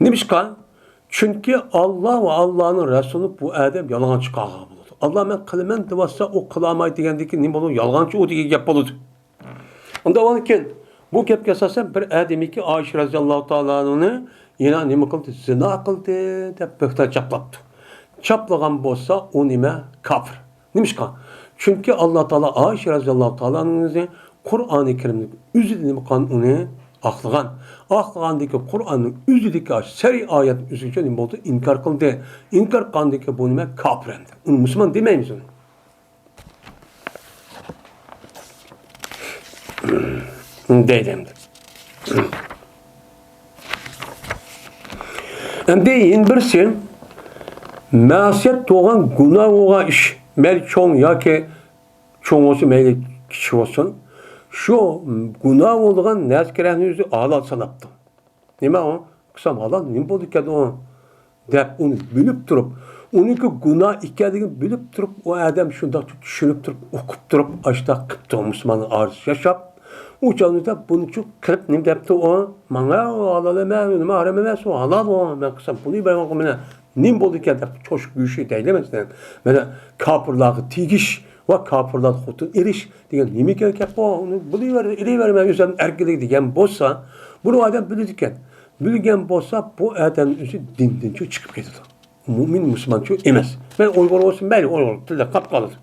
نېمىشقا؟ چۈنكى ئاللا ۋە ئاللانىڭ رەسۇلىنى بۇ ئادەم يالغانچى قىلغان بولىدۇ. ئاللا مەن قىلىمەن دېۋاتسا، ئۇ قىلالمايدۇ دېگەندىن كېيىن نېمە بولىدۇ؟ يالغانچى ئۇ دېگەن گەپ بولىدۇ. ئۇندا ئۇنىڭ كېيىن بۇ گەپكە ئاساسەن بىر ئادەمكى ئائىشە رەزىياللاھۇ تائالا ئەنھانى يەنە نېمە قىلدى؟ زىنا قىلدى دەپ بۆھتان چاپلاپتۇ. چاپلىغان بولسا، ئۇ نېمە؟ كاپىر. نېمىشقا؟ چۈنكى ئاللا تائالا ئائىشە رەزىياللاھۇ تائالا ئەنھانى قۇرئانى كەرىمنىڭ ئۆزىدە نېمە قىلغان؟ ئۇنى ئاقلىغان. ئاقلىغاندىكى قۇرئاننىڭ ئۆزىدىكى شەرئىي ئايەتنىڭ ئۆزىگىچە نېمە بولدى؟ ئىنكار قىلدى. ئىنكار قىلغاندىكى بۇ نېمە؟ كاپىر ئەمدى. ئۇنى مۇسۇلمان دېمەيمىز ئۇنى. دەيدۇ ئەمدى. ئەمدى يەنە بىرسى، مەسىيەت بولغان گۇناھ بولغان ئىش، مەيلى چوڭ ياكى چوڭ بولسۇن، مەيلى كىچىك بولسۇن، شۇ گۇناھ بولىدىغان نەرسىگە ئۆزى ھالال ساناپتۇ. نېمە ئۇ؟ قىلسام ھالال نېمە بولىدىكەن ئۇ؟ دەپ ئۇنى بىلىپ تۇرۇپ، ئۇنىڭكى گۇناھ ئىكەنلىكىنى بىلىپ تۇرۇپ، ئۇ ئادەم شۇنداق چۈشىنىپ تۇرۇپ، ئوقۇپ تۇرۇپ، ئاشۇنداق قىپتۇ مۇسۇلماننىڭ ئارىسىدا ياشاپ. ئۇ چاغدا بۇنىچۇ قىلىپ نېمە دەپتۇ ئۇ؟ ماڭا ئۇ ھالال ئەمەس، نېمە ھارام ئەمەس، ئۇ ھالال ئۇ. مەن قىلسام بۇنى بەرمەڭ مانا نېمە بولىدىكەن دەپ چوشقا گۆشى دەيلى مەسىلەن. مانا كاپىرلارغا تېگىش ۋە كاپىرلاردا خوتۇن ئېلىش دېگەن نېمە ئىكەن گەپ بۇ؟ ئۇنى بىلىۋەر، ئېلىۋەرمەن، ئۆزۈمنىڭ ئەركىنلىكى دېگەن بولسا، بۇنى ئادەم بىلىدىكەن. بىلگەن بولسا، بۇ ئادەم ئۆزى دىندىن چىقىپ كېتىدۇ. مۇئمىن مۇسۇلمانچۇ ئەمەس. مەن ئۇيغۇر بولسۇن، مەيلى، ئۇيغۇر تىلدا قاپ قالىدۇ.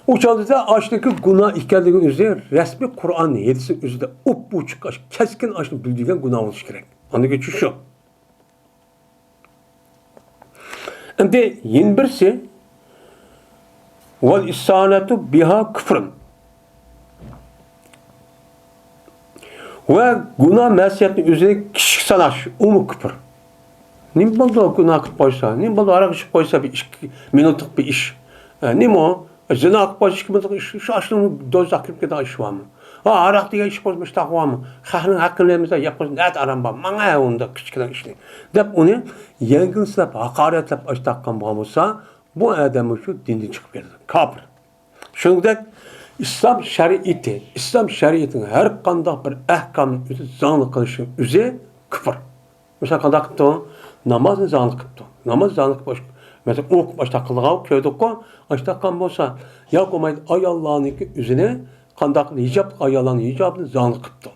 ئۇ چاغدا ئاشۇنىڭكى گۇناھ ئىكەنلىكىنى ئۆزى رەسمىي قۇرئان ھەدىسنىڭ ئۆزىدە ئوپئوچۇق، ئاش-، كەسكىن ئاشۇنى بىلدۈرگەن گۇناھ بولۇشى كېرەك. ئاندىن كېيىن چۈشۈش يوق. ئەمدى يەنە بىرسى، ۋەل ئىستىئانەتۇ بىھا كۇفرۇن. ۋە گۇناھ مەسىيەتنى ئۆزىنى كىچىك ساناش، ئۇمۇ كۇفر. نېمە بولدى گۇناھ قىلىپ قويسا؟ نېمە بولدى ھاراق ئىچىپ قويسا بىر ئىككى مىنۇتلۇق بىر ئىش؟ ئە، نېمە ئۇ؟ زىنا قىلىپ قويسا ئىككى مىنۇتلۇق ئىش، شۇ ئاشۇنىڭ دوزاخقا كىرىپ كېتىدىغان ئىش بارمۇ؟ ھا، ھاراق دېگەن ئىش بولسا مۇشتاق بارمۇ؟ خەقنىڭ ھەققىنى يەپ قويسا نەدە ئارام بار؟ ماڭا ئۇنداق كىچىككىنە ئىشنى. دەپ ئۇنى يەڭگىل سىناپ، ھاقارەتلەپ ئاشتاققان بولسا، بۇ ئادەم شۇ دىندىن چىقىپ كېتىدۇ. كاپىر. شۇنىڭدەك ئىسلام شەرىئىتى، ئىسلام شەرىئىتىنىڭ ھەر قانداق بىر ئەھكامنى ئۆزى زاڭلىق قىلىشى ئۆزى كۇفر. مىسال، قانداق قىپتۇ؟ نامازنى زاڭلىق قىپتۇ. ناماز زاڭلىق قىلىپ، مەسىلەن، ئوقۇپ ئاشتاق قىلغان كۆردۇققۇ، ئاشتاق قىلغان بولسا، ياكى بولمايدۇ ئاياللارنىڭكى ئۆزىنى قانداق ھىجاب، ئاياللارنىڭ ھىجابىنى زاڭلىق قىپتۇ.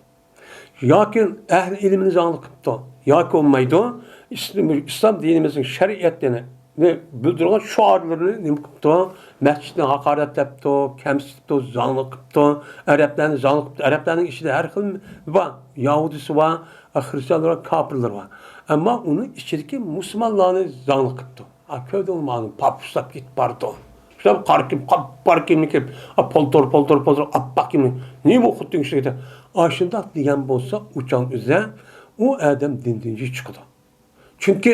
ياكى ئەھلى ئىلىمنى زاڭلىق قىپتۇ. ياكى بولمايدۇ، ئىسلام، ئىسلام دىنىمىزنىڭ شەرىئەتلىرىنى بىلدۈرىدىغان شوئارلىرىنى نېمە قىپتۇ؟ مەسچىتنى ھاقارەتلەپتۇ، كەمسىتىپتۇ، زاڭلىق قىپتۇ. ئەرەبلەرنى زاڭلىق قىپتۇ. ئەرەبلەرنىڭ ئىچىدە ھەر خىل بار. يەھۇدىيسى بار، خرىستىيانلار بار، كاپىرلار بار. ئەمما ئۇنىڭ ئىچىدىكى مۇسۇلمانلارنى زاڭلىق قىپتۇ. ھا، كۆردۈڭمۇ، ئانى پاپۇسلاپ كېتىپ بارىدۇ. شۇنداق قارا كىيىم، قاپقارا كىيىمنى كىيىپ، ھا، پالتۇر، پالتۇر، پالتۇر، ئاپئاق كىيىمنى. نېمە خۇددى شۇ يەردە؟ ئاشۇنداق دېگەن بولسا، ئۇچان ئۆزە، ئۇ ئادەم دىندىن چىقىدۇ. چۈنكى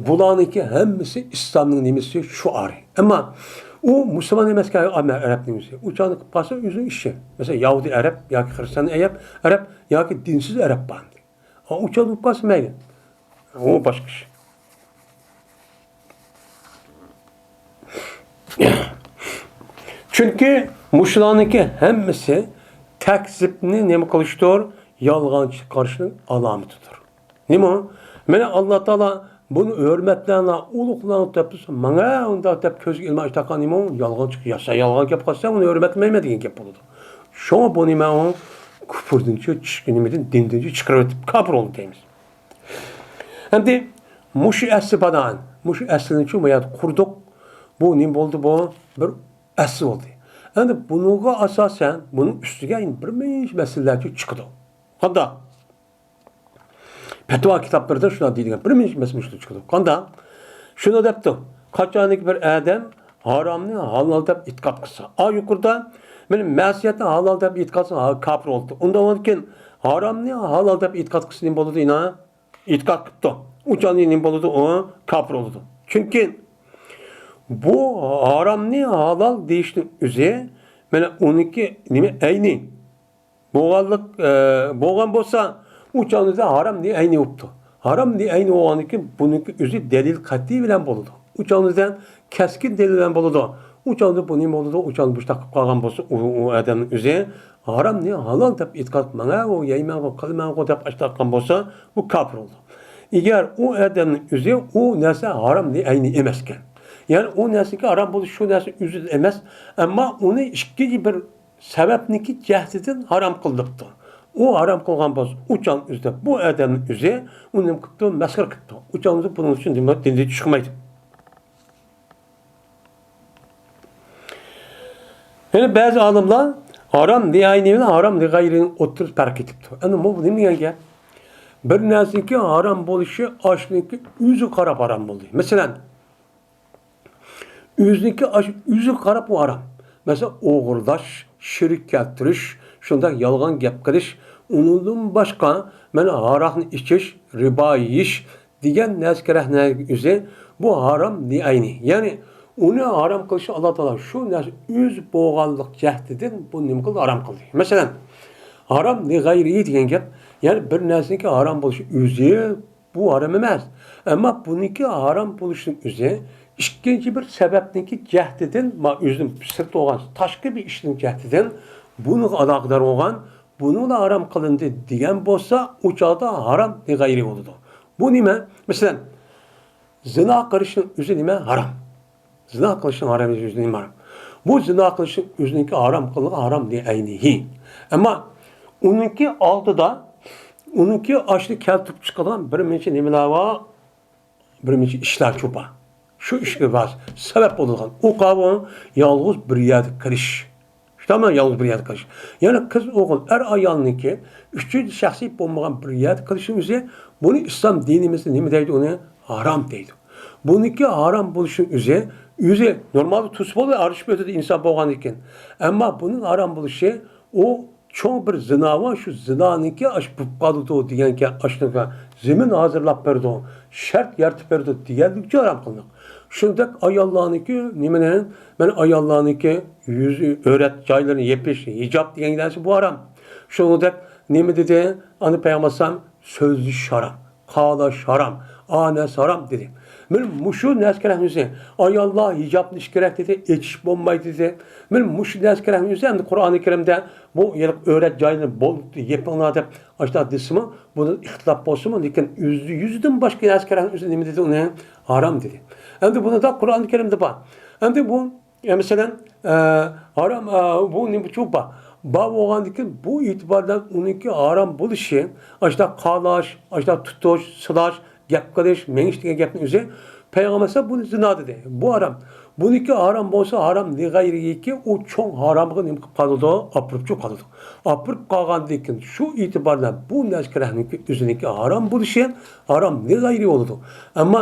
بۇلارنىڭكى ھەممىسى ئىسلامنىڭ نېمىسى؟ شوئارى. ئەمما ئۇ مۇسۇلمان ئەمەسكەن، ئەرەبنىڭ ئۆزى. ئۇچانى قىلىپ قالسا، ئۆزىنىڭ ئىشى. مەسىلەن، يەھۇدىي ئەرەب ياكى خرىستىيان ئەرەب، ئەرەب ياكى دىنسىز ئەرەب بار ئەمدى. ئۇچان بولۇپ قالسا مەيلى. ئۇ باشقا ئىش. چۈنكى مۇشۇلارنىڭكى ھەممىسى تەكزىپنى نېمە قىلىشتۇر؟ يالغانچى چىقىرىشنىڭ ئالامىتىدۇر. نېمە؟ مانا ئاللا تائالا بۇنى ھۆرمەتلەڭلار، ئۇلۇغلاڭ دەپ تۇرسا، ماڭا ئۇنداق دەپ كۆزگە ئىلماي ئىشتاققان نېمە؟ يالغانچى، يا سەن يالغان گەپ قىلساڭ، ئۇنى ھۆرمەتلىمەيمەن دېگەن گەپ بولىدۇ. شۇڭا بۇنى مەن ئۇ كۇپۇردىن چىق-، نېمىدىن، دىندىن چىقىرىۋېتىپ، كاپىر بولدى دەيمىز. ئەمدى مۇشۇ ئەسلى بادان، مۇشۇ ئەسلىنىچۇ بۇ يەردە قۇردۇق. بۇ نېمە بولدى بۇ؟ بىر ئەسلى بولدى. ئەمدى بۇنىڭغا ئاساسەن، بۇنىڭ ئۈستىگە يەنە بىر مىنچە مەسىلىلەرچۇ چىقىدۇ. قانداق؟ پەتىۋا كىتابلىرىدا شۇنداق دېيىلگەن، بىر مىنچە مەسىلە چىقىدۇ. قانداق؟ شۇنى دەپتۇ، قاچانكى بىر ئادەم ھارامنى ھالال دەپ ئېتىقاد قىلسا، ئا يۇقىرىدا، مانا مەسىيەتنى ھالال دەپ ئېتىقاد قىلسا، ھا، كاپىر بولدى. ئۇنداق بولغاندىكىن ھارامنى ھالال دەپ ئېتىقاد قىلسا نېمە بولىدۇ؟ ئىنا ئېتىقاد قىپتۇ. ئۇ چاغدا نېمە بولىدۇ؟ ئۇ كاپىر بولىدۇ. چۈنكى بۇ ھارامنى ھالال دېيىشنىڭ ئۆزى، مانا ئۇنىڭكى نېمە؟ ئەينى. بولغانلىق، ئە، بولغان بولسا، ئۇ چاغدا ھارام نى ئەينى بوپتۇ. ھارام نى ئەينى بولغاندىن كېيىن، بۇنىڭكى ئۆزى دەلىل قەتئىي بىلەن بولىدۇ. ئۇ چاغدا كەسكىن دەلىل بىلەن بولىدۇ. ئۇ چاغدا بۇ نېمە بولىدۇ؟ ئۇ چاغدا مۇشۇنداق قىلىپ قالغان بولسا، ئۇ، ئۇ ئادەمنىڭ ئۆزى ھارامنى ھالال دەپ ئېتىقاد، مانا ئۇ يەيمەنغۇ، قىلىمەنغۇ دەپ ئاشتاققان بولسا، بۇ كاپىر بولىدۇ. ئەگەر ئۇ ئادەمنىڭ ئۆزى ئۇ نەرسە ھارام نى ئەينى ئەمەسكەن. يەنى ئۇ نەرسىنىڭكى ھارام بولۇشى شۇ نەرسە ئۆزىدىن ئەمەس، ئەمما ئۇنى ئىككىنچى بىر سەۋەبنىڭكى جەھىتىدىن ھارام قىلىپتۇ. ئۇ ھارام قىلغان بولسا، ئۇ چاغنىڭ ئۆزىدە بۇ ئادەمنىڭ ئۆزى ئۇنى نېمە قىپتۇ؟ مەسخىرە قىپتۇ. ئۇ چاغنىڭ ئۆزىدە بۇنىڭ ئۈچۈن دىندىن چىقمايدۇ. يەنە بەزى ئالىملار ھارام نى ئەينى بىلەن ھارام نى غەيرىنى ئوتتۇرىسىدا پەرق ئېتىپتۇ. ئەمدى بۇ نېمە دېگەن گەپ؟ بىر نەرسىنىڭكى ھارام بولۇشى ئاشۇنىڭكى ئۆزىگە قاراپ ھارام بولدى. مەسىلەن، ئۆزىنىڭكى ئاشۇ ئۆزىگە قاراپ ئۇ ھارام. مەسىلەن، ئوغرىلاش، شېرىك كەلتۈرۈش، شۇنداق يالغان گەپ قىلىش، ئۇنىڭدىن باشقا، مانا، ھاراقنى ئىچىش، رىبا يېيىش دېگەن نەرسە كېرەكنىڭ ئۆزى بۇ ھارام نى ئەينى. يەنى ئۇنى ھارام قىلىشى ئاللا تائالا شۇ نەرسە ئۆزى بولغانلىق جەھىتىدىن بۇ نېمە قىلدى؟ ھارام قىلدى. مەسىلەن، ھارام نى غەيرىي دېگەن گەپ، يەنى بىر نەرسىنىڭكى ھارام بولۇشى ئۆزى بۇ ھارام ئەمەس. ئەمما بۇنىڭكى ھارام بولۇشىنىڭ ئۆزى ئىككىنچى بىر سەۋەبنىڭكى جەھىتىدىن، ما، ئۆزىدىن سىرت بولغان تاشقى بىر ئىشنىڭ جەھىتىدىن بۇنىڭغا ئالاقىدار بولغان، بۇنىڭلا ھارام قىلىندى دېگەن بولسا، ئۇ چاغدا ھارام نى غەيرىي بولىدۇ. بۇ نېمە؟ مەسىلەن، زىنا قىلىشنىڭ ئۆزى نېمە؟ ھارام. زىنا قىلىشنىڭ ھارام ئۆزىنىڭ ھارام. بۇ زىنا قىلىشنىڭ ئۆزىنىڭكى ھارام قىلغان ھارام نى ئەينىھى. ئەمما ئۇنىڭكى ئالدىدا، ئۇنىڭكى ئاشۇنى كەلتۈرۈپ چىقىدىغان بىر نەچچە نېمىلەر بار، بىر نەچچە ئىشلار چوپا. شۇ ئىشقا بار سەۋەب بولىدىغان. ئۇ قاۋۇ يالغۇز بىر يەردە قىلىش. شۇنداقمۇ يالغۇز بىر يەردە قىلىش. يەنى قىز ئوغۇل، ئەر ئايالنىڭكى ئۈچىنچى شەخسىي بولمىغان بىر يەردە قىلىشنىڭ ئۆزى، بۇنى ئىسلام دىنىمىزدا نېمە دەيدۇ؟ ئۇنى ھارام دەيدۇ. بۇنىڭكى ھارام بولۇشنىڭ ئۆزى، ئۆزى نورمالدا تۇرسا بولىدۇ، ئارىلىشىپ ئۆتىدۇ ئىنسان بولغاندىن كېيىن. ئەمما بۇنىڭ ھارام بولۇشى، ئۇ چوڭ بىر زىنا بار، شۇ زىنانىڭكى ئاش بولۇپ قالىدۇ دېگەنكەن، ئاشۇنىڭغا زېمىن ھازىرلاپ بېرىدۇ، شەرت يارىتىپ بېرىدۇ دېگەنلىكچە ھارام قىلدۇق. شۇنداق ئاياللارنىڭكى نېمىنى، مەن ئاياللارنىڭكى يۈز، ئۆرەت جايلىرىنى يېپىش، ھىجاب دېگەن نەرسە بۇ ھارام. شۇنىڭدەك نېمە دېدى؟ ئانا پەيغەمبەر ئەلەيھىسسالام سۆزلىشىش ھارام، قالاش ھارام، ئا نەرسە ھارام دېدى. مانا مۇشۇ نەرسە كېرەكمىسى؟ ئاياللار ھىجابنى ئېچىش كېرەك دېدى، ئېچىش بولمايدۇ دېدى. مانا مۇشۇ نەرسە كېرەكمىسى؟ ئەمدى قۇرئانى كەرىمدە بۇ يەنە ئۆرەت جايلىرىنى بولدى، يېپىڭلار دەپ ئاشۇنداق دېسىمۇ، بۇنىڭ ئىختىلاپ بولسىمۇ، لېكىن يۈزدە يۈزدىن باشقا نەرسە كېرەكمىسى نېمە دېدى؟ ئۇنى ھارام دېدى. ئەمدى بۇنىڭدا قۇرئانى كەرىمدە بار. ئەمدى بۇ ئە، مەسىلەن، ئە، ھارام، ئە، بۇ نېمە ئۈچۈن بار؟ بار بولغاندىن كېيىن بۇ ئېتىبار بىلەن ئۇنىڭكى ھارام بولۇشى، ئاشۇنداق قالاش، ئاشۇنداق تۇتۇش، سىلاش، گەپ قىلىش، مېڭىش دېگەن گەپنىڭ ئۆزى، پەيغەمبەر ئەلەيھىسسالام بۇنى زىنا دېدى. بۇ ھارام. بۇنىڭكى ھارام بولسا، ھارام لىغەيرىھىكى، ئۇ چوڭ ھارامغا نېمە قىلىپ قالىدۇ؟ ئاپىرىپچۇ قالىدۇ. ئاپىرىپ قالغاندىن كېيىن شۇ ئېتىبار بىلەن بۇ نەرسە كېرەكنىڭكى ئۆزىنىڭكى ھارام بولۇشى، ھارام لىغەيرىھى بولىدۇ. ئەمما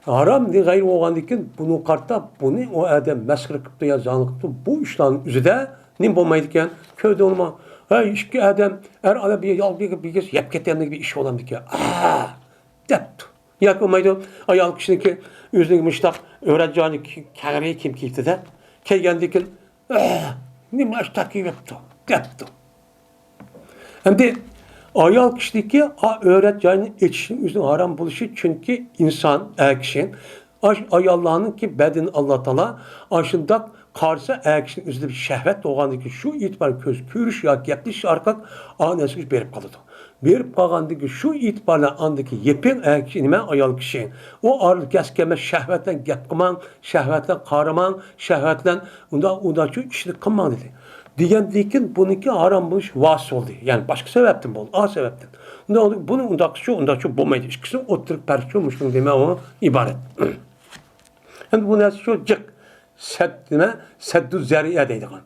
ھارام لىغەيرىھى بولغاندىن كېيىن بۇنى قارىتا، بۇنى ئۇ ئادەم مەسخىرە قىپتۇ يا زاڭلىق قىپتۇ، بۇ ئىشلارنىڭ ئۆزىدە نېمە بولمايدىكەن؟ كۆردۈڭلىمۇ؟ ھەي، ئىككى ئادەم، ئەر ئايال بىر يال-، بىر، بىر يەپ كەتكەندىكى بىر ئىش بولامدىكەن؟ ئا! دەپتۇ. ياكى بولمايدۇ، ئايال كىشىنىڭكى ئۆزىنىڭ مۇشتاق ئۆرەت جايىنى كەڭرى كىيىم كىيىپتۇ-دە، كەلگەندىن كېيىن، ئا! نېمە ئاشتا كىيىۋەپتۇ؟ دەپتۇ. ئەمدى ئايال كىشىدىكى ئا-، ئۆرەت جاينى ئېچىشنىڭ ئۆزىنىڭ ھارام بولۇشى، چۈنكى ئىنسان، ئەر كىشى، ئاش-، ئاياللارنىڭكى بەدىنى ئاللا تائالا ئاشۇنداق قارىسا، ئەر كىشىنىڭ ئۆزىدە بىر شەھۋەت بولغاندىن كېيىن، شۇ ئېتىبار كۆز كۆرۈش ياكى گەپلىشىش ئارقىلىق ئا نەرسىگە بېرىپ قالىدۇ. بېرىپ قالغاندىن كېيىن، شۇ ئېتىبار بىلەن ئاندىكى يېپىڭ ئەر كىشى، نېمە، ئايال كىشى، ئۇ ئارىدا گەس كەلمەس، شەھۋەت بىلەن گەپ قىلماڭ، شەھۋەت بىلەن قارىماڭ، شەھۋەت بىلەن ئۇنداق، ئۇنداقچۇ ئىشنى قىلماڭ دېدى. دېگەندىن كېيىن بۇنىڭكى ھارام بولۇش ۋاسىتە بولدى. يەنى باشقا سەۋەبتىن بولدى، ئا سەۋەبتىن. ئۇنداق، بۇنى ئۇنداقچۇ، ئۇنداقچۇ بولمايدۇ. ئىككىسىنىڭ ئوتتۇرىلىق پەرقى شۇ، مۇشۇنىڭ دېمە ئۇ ئىبارەت. ئەمدى بۇ نەرسە شۇ جىق، سەد، نېمە، سەددۇ زەرىئە دەيدىغان.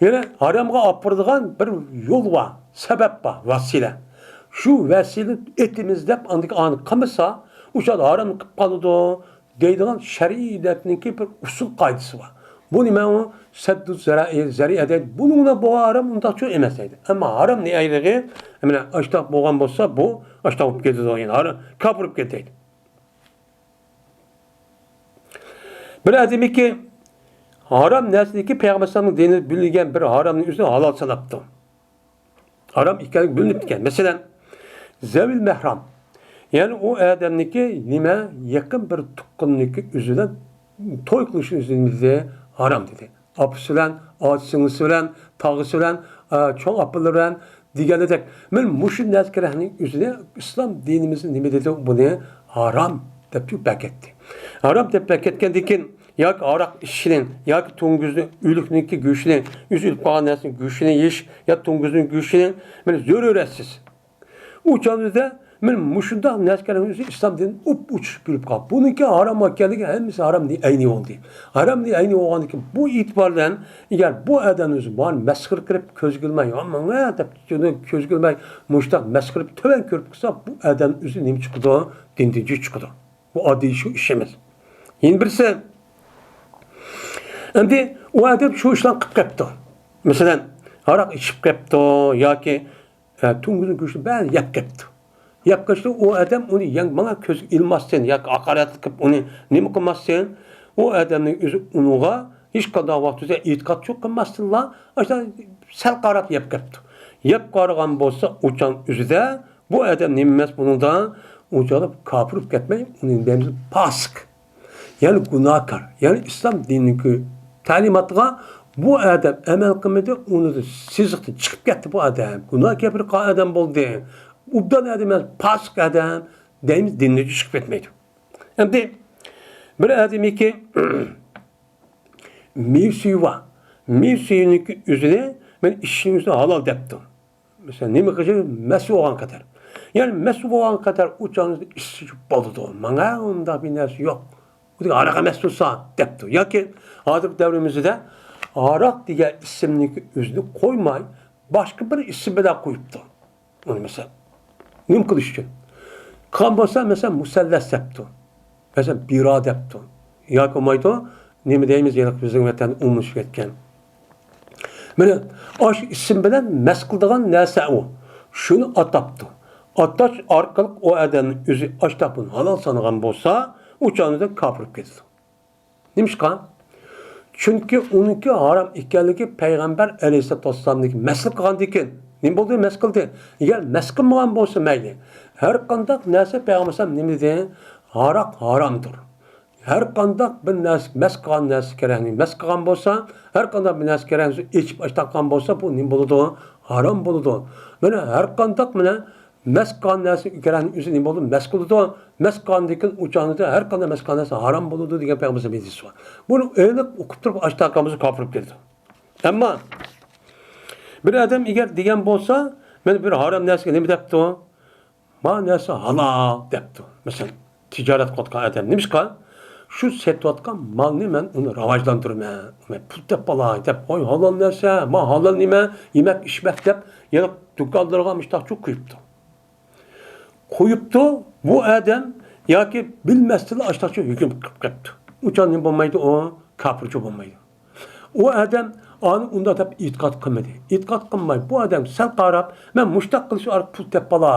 يەنە ھارامغا ئاپىرىدىغان بىر يول بار، سەۋەب بار، ۋەسىلە. شۇ ۋەسىلىنى ئېتىمىز دەپ ئاندىكى ئانى قىلمىسا، ئۇ چاغدا ھارام قىلىپ قالىدۇ دەيدىغان شەرىئەتنىڭكى بىر ئۇسۇل قائىدىسى بار. بۇ نېمە ئۇ؟ سەددۇ زەرەئە، زەرىئە دەيدۇ. بۇنىڭ بىلەن بولغان ھارام ئۇنداقچۇ ئەمەس دەيدۇ. ئەمما ھارام نېمە ئايرىغى؟ مانا ئاشتاق بولغان بولسا، بۇ ئاشتاق بولۇپ كېتىدۇ، يەنى ھارام، كاپىر بولۇپ كېتىدۇ دەيدۇ. بىر ئادەمكى ھارام نەرسىنىڭكى پەيغەمبەر ئەلەيھىسسالامنىڭ دىنىدا بىلگەن بىر ھارامنىڭ ئۆزىنى ھالال ساناپتۇ. ھارام ئىكەنلىكى بىلىنىپتىكەن. مەسىلەن، زەۋىل مەھرام. يەنى ئۇ ئادەمنىڭكى نېمە، يېقىن بىر تۇغقىنىنىڭكى ئۆزى بىلەن توي قىلىشنى ئۆزى نېمە دېدى؟ ھارام دېدى. ئاپىسى بىلەن، ئاچا سىڭلىسى بىلەن، تاغىسى بىلەن، ئە، چوڭ ئاپىلىرى بىلەن دېگەندەك، مانا مۇشۇ نەرسىلەرنىڭ ئۆزىنى ئىسلام دىنىمىز نېمە دېدى؟ بۇنى ھارام دەپ بەكەتتى. ھارام دەپ بەكەتكەندىن كېيىن ياكى ھاراق ئىچىشنى، ياكى توڭگۇزنى، ئۆلۈكنىڭكى گۆشىنى، ئۆزى ئۆلۈپ قالغان نەرسىنىڭ گۆشىنى يېيىش يا توڭگۇزنىڭ گۆشىنى، مانا زۆرۈرەتسىز. ئۇ چاغدا مانا مۇشۇنداق نەرسىلەرنىڭ ئۆزى ئىسلام دىنىدىن ئۇپ-ئوچۇق بىلىپ قالدى. بۇنىڭكى ھارام ئىكەنلىكى ھەممىسى ھارامدىن ئەينى بولدى. ھارامدىن ئەينى بولغاندىن كېيىن بۇ ئېتىبار بىلەن ئەگەر بۇ ئادەمنى ئۆزى مانا مەسخىرە قىلىپ كۆزگە ئىلماي، يا ماڭا دەپ كۆزگە ئىلماي مۇشۇنداق مەسخىرە قىلىپ تۆۋەن كۆرۈپ قالسا، بۇ ئادەم ئۆزى نېمە چىقىدۇ؟ دىندىن چىقىدۇ. بۇ ئاددىي شۇ ئىش ئەمەس. يەنە بىرسى، ئەمدى ئۇ ئادەم شۇ ئىشلارنى قىلىپ قېپتۇ. مەسىلەن، ھاراق ئىچىپ قېپتۇ ياكى، ئە، توڭگۇزنىڭ گۆشىنى بەزى يەپ قېپتۇ. يەپ قېلىشتا ئۇ ئادەم ئۇنى يەڭ ماڭا كۆزگە ئىلماستىن ياكى ھاقارەتلىك قىلىپ ئۇنى نېمە قىلماستىن، ئۇ ئادەمنىڭ ئۆزى ئۇنىڭغا ھېچقانداق ۋاقىت ئۆزى ئېتىقاد شۇ قىلماستىنلا، ئاشۇنداق سەل قاراپ يەپ قېپتۇ. يەپ قارىغان بولسا ئۇ چاغ ئۆزىدە بۇ ئادەم نېمە ئەمەس بۇنىڭدا؟ ئۇنچىلىك كاپىر بولۇپ كەتمەي، ئۇنى دەيمىز پاسىق. يەنى گۇناھكار. يەنى ئىسلام دىنىنىڭكى تەلىماتىغا بۇ ئادەم ئەمەل قىلمىدى، ئۇنىڭدىن سىزىقتىن چىقىپ كەتتى بۇ ئادەم. گۇناھ كەبىرە قىلغان ئادەم بولدى. ئوبدان ئادەم ئەمەس، پاسىق ئادەم دەيمىز، دىندىن چىقىپ كەتمەيدۇ. ئەمدى بىر ئادەمكى مېۋە سۈيى بار. مېۋە سۈيىنىڭكى ئۆزىنى مەن ئىچىشنىڭ ئۆزىنى ھالال دەپتۇ. مەسىلەن، نېمە قىلىشى مەس بولغان قەدەر. يەنى مەس بولغان قەدەر ئۇ چاغدا ئىچسە بولىدۇ. ماڭا ئۇنداق بىر نەرسە يوق. ئۇ دېگەن ھاراق ئەمەس تۇرسا دەپتۇ. ياكى ھازىرقى دەۋرىمىزدە ھاراق دېگەن ئىسىمنىڭكى ئۆزىنى قويماي، باشقا بىر ئىسىم بىلەن قويۇپتۇ. ئۇنى مەسىلەن، نېمە قىلىش ئۈچۈن؟ قىلغان بولسا، مەسىلەن، مۇسەللەس دەپتۇ. مەسىلەن، بىرا دەپتۇ. ياكى بولمايدۇ، نېمە دەيمىز، ھېلىقى بىزنىڭ ۋەتەندە ئومۇملىشىپ كەتكەن. مانا، ئاشۇ ئىسىم بىلەن مەس قىلىدىغان نەرسە ئۇ. شۇنى ئاتاپتۇ. ئاتاش ئارقىلىق ئۇ ئادەمنىڭ ئۆزى ئاشتاق بۇنى ھالال سانىغان بولسا، ئۇ چاغدا كاپىر بولۇپ كېتىدۇ. نېمىشقا؟ چۈنكى ئۇنىڭكى ھارام ئىكەنلىكى پەيغەمبەر ئەلەيھىسسالاتۇ ۋەسسالامنىڭكى مەسلا قىلغاندىكىن. نېمە بولدى؟ مەس قىلدى. ئەگەر مەس قىلمىغان بولسا مەيلى. ھەر قانداق نەرسە پەيغەمبەر ئەلەيھىسسالام نېمە دېدى؟ ھاراق ھارامدۇر. ھەر قانداق بىر نەرسە، مەس قىلغان نەرسە كېرەكنى مەس قىلغان بولسا، ھەر قانداق بىر نەرسە كېرەكنى ئېچىپ ئاشتاققان بولسا، بۇ نېمە بولىدۇ؟ ھارام بولىدۇ. مانا ھەر قانداق مانا مەس قىلغان نەرسە كېرەكنى ئۆزى نېمە بولىدۇ؟ مەس قىلىدۇ. مەس قىلغاندىن كېيىن ئۇ چاغدا ھەر قانداق مەس قىلغان نەرسە ھارام بولىدۇ دېگەن پەيغەمبەر ھەدىسى بار. بۇنى ئېنىق ئوقۇپ تۇرۇپ ئاشتاققان بولسا كاپىر بولۇپ كېتىدۇ. ئەمما بىر ئادەم ئەگەر دېگەن بولسا، مەن بىر ھارام نەرسىگە نېمە دەپتۇ؟ ما نەرسە ھالال دەپتۇ. مەسىلەن، تىجارەت قىلىۋاتقان ئادەم نېمىشقا؟ شۇ سېتىۋاتقان مالنى مەن ئۇنى راۋاجلاندۇرىمەن، مەن پۇل تېپىپ ئالاي دەپ، ۋاي ھالال نەرسە، ما ھالال نېمە، يېمەك ئىچمەك دەپ، يەنە دۇكانلىرىغا مۇشتاقچۇ قويۇپتۇ. قويۇپتۇ، بۇ ئادەم ياكى بىلمەستىنلا ئاشتاقچۇ ھۆكۈم قىلىپ قېپتۇ. ئۇ چاغ نېمە بولمايدۇ ئۇ؟ كاپىرچۇ بولمايدۇ. ئۇ ئادەم ئانى ئۇنداق دەپ ئېتىقاد قىلمىدى. ئېتىقاد قىلماي، بۇ ئادەم سەل قاراپ، مەن مۇشتاق قىلىش ئارقىلىق پۇل تېپىپ بالا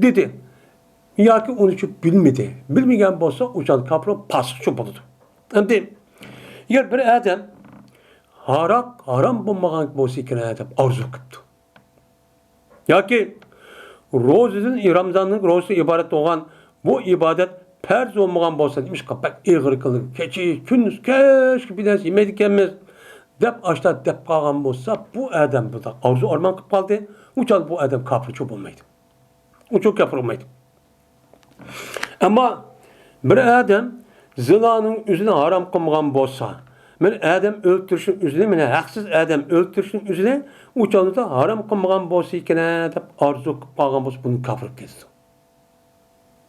دېدى. ياكى ئۇنى شۇ بىلمىدى. بىلمىگەن بولسا، ئۇ چاغدا كاپىر پاسىقچۇ بولىدۇ. ئەمدى ئەگەر بىر ئادەم ھاراق ھارام بولمىغان بولسا ئىكەن دەپ ئارزۇ قىپتۇ. ياكى روزىدىن، رامىزاننىڭ روزىسى ئىبارەت بولغان بۇ ئىبادەت پەرز بولمىغان بولسا، نېمىشقا بەك ئېغىر قىلدى، كېچە كۈندۈز كەچكە بىر نەرسە يېمەيدىكەنمىز دەپ، ئاشتا دەپ قالغان بولسا، بۇ ئادەم بۇنداق ئارزۇ ئارمان قىلىپ قالدى. ئۇ چاغدا بۇ ئادەم كاپىرچۇ بولمايدۇ. ئۇ چاغدا كاپىر بولمايدۇ. ئەمما بىر ئادەم زىنانىڭ ئۆزىنى ھارام قىلمىغان بولسا، بىر ئادەم ئۆلتۈرۈشنىڭ ئۆزىنى، مانا ھەقسىز ئادەم ئۆلتۈرۈشنىڭ ئۆزىنى ئۇ چاغدا ھارام قىلمىغان بولسا ئىكەن دەپ ئارزۇ قىلىپ قالغان بولسا، بۇنى كاپىر دەپ كېتىدۇ.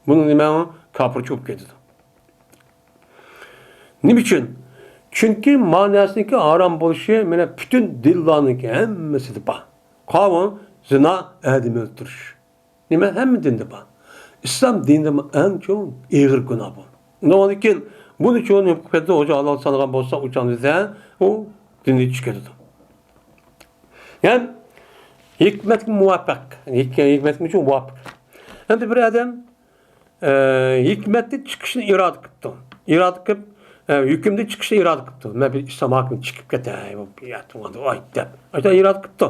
بۇنى نېمە؟ كاپىرچۇ بولۇپ كېتىدۇ. نېمە ئۈچۈن؟ چۈنكى ما نەرسىنىڭكى ھارام بولۇشى مانا پۈتۈن دىنلارنىڭكى ھەممىسىدە بار. قاۋۇن، زىنا، ئادەم ئۆلتۈرۈش. نېمە؟ ھەممە دىندا بار. ئىسلام دىنىدىمۇ ئەڭ چوڭ ئېغىر گۇناھ بۇ. ئۇنىڭدىن كېيىن بۇنى چوڭ نېمە قىلىپ كەتتى؟ خوجا ھالال سانىغان بولسا، ئۇ چاغدا ئۇ دىننى چۈشۈپ كېتىدۇ. يەنى ھېكمەتكە مۇۋاپىق. ھېك-، ھېكمەتكە مۇۋاپىق. ئەمدى بىر ئادەم ئە، ھېكمەتتىن چىقىشنى ئىرادە قىپتۇ. ئىرادە قىپ، ئە، ھۆكۈمدىن چىقىشنى ئىرادە قىپتۇ. مەن بىر ئىسلام ھاكىمى چىقىپ كەتەي، بۇ يەردە ئاي دەپ. ئاشۇنداق ئىرادە قىپتۇ.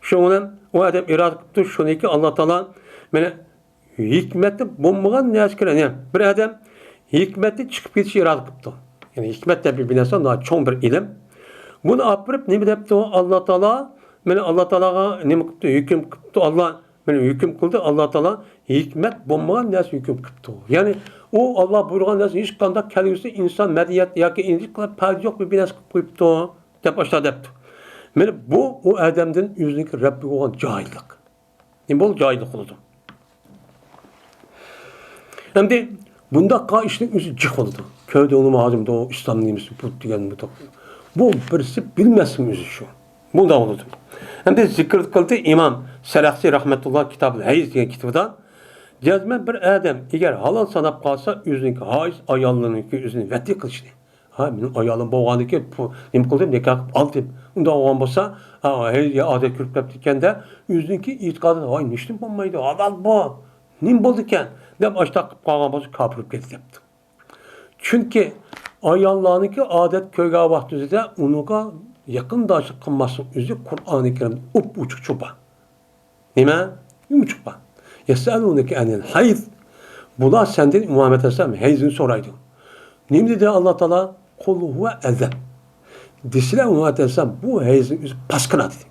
شۇنىڭ بىلەن ئۇ ئادەم ئىرادە قىپتۇ، شۇنىڭكى ئاللا تائالا مانا ھېكمەتتە بولمىغان نەرسە كېرەك. يەنى بىر ئادەم ھېكمەتتىن چىقىپ كېتىشنى ئىرادە قىپتۇ. يەنى ھېكمەت دەپ بىر نەرسە، ناھايىتى چوڭ بىر ئىلىم. بۇنى ئاپىرىپ نېمە دەپتۇ ئاللا تائالا؟ مانا ئاللا تائالاغا نېمە قىپتۇ؟ ھۆكۈم قىپتۇ ئاللا. مانا ھۆكۈم قىلدى، ئاللا تائالا ھېكمەت بولمىغان نەرسە ھۆكۈم قىپتۇ. يەنى ئۇ ئاللا بۇيرۇغان نەرسە ھېچقانداق كەلگۈسىدە ئىنسان مەدەنىيەت ياكى ئىنسان پايدىسى يوق بىر نەرسە قىلىپ قويۇپتۇ دەپ ئاشۇنداق دەپتۇ. مانا بۇ ئۇ ئادەمدىن ئۆزىنىڭكى رەببىگە بولغان جاھىللىق. نېمە بولدى؟ جاھىللىق بولىدۇ. ئەمدى بۇنداق ئىشنىڭ ئۆزى جىق بولىدۇ. كۆردۈڭلىمۇ ھازىر بۇ ئىسلام نېمىسى بۇ دېگەن بۇ. بۇ بىرسى بىلمەسلىكنىڭ ئۆزى شۇ. بۇنداق بولىدۇ. ئەمدى زىكىر قىلدى ئىمام سەرەخسى رەھمەتۇللا كىتابىل ھەيز دېگەن كىتابىدا، جەزمەن بىر ئادەم ئەگەر ھالال ساناپ قالسا، ئۆزىنىڭكى ھايز ئاياللىرىنىڭكى ئۆزىنى ۋەتى قىلىشنى. ھا، مېنىڭ ئايالىم بولغاندىكىن، پۇ-، نېمە قىلدىم، نىكاھ قىلىپ ئالدىم. ئۇنداق بولغان بولسا، ھا، ھەي، يا ئادەت كۆرۈپ كەپتىكەن-دە، ئۆزىنىڭكى ئېتىقادىدا، ھاي، نېمىشتىن بولمايدۇ، ھالال بۇ. نېمە بولىدىكەن؟ دەپ ئاشۇنداق قىلىپ قالغان بولسا، كاپىر بولۇپ كېتىدۇ دەپتۇ. چۈنكى ئاياللارنىڭكى ئادەت كۆرگەن ۋاقتىمىزدا ئۇنىڭغا يېقىنداشلىق قىلماسلىق ئۆزى قۇرئانى كەرىمدە ئوپئوچۇق چوپان. نېمە؟ ئوچۇق بار. يەسئەلۇنەكە ئەنىل ھەيز. بۇلار سەندىن، مۇھەممەد ئەلەيھىسسالام، ھەيزنى سورايدۇ. نېمە دېدى ئاللا تائالا؟ قۇل ھۇۋە ئەزەن. دېسىلە، مۇھەممەد ئەلەيھىسسالام، بۇ ھەيزنىڭ ئۆزى پاسكىنا دېدى.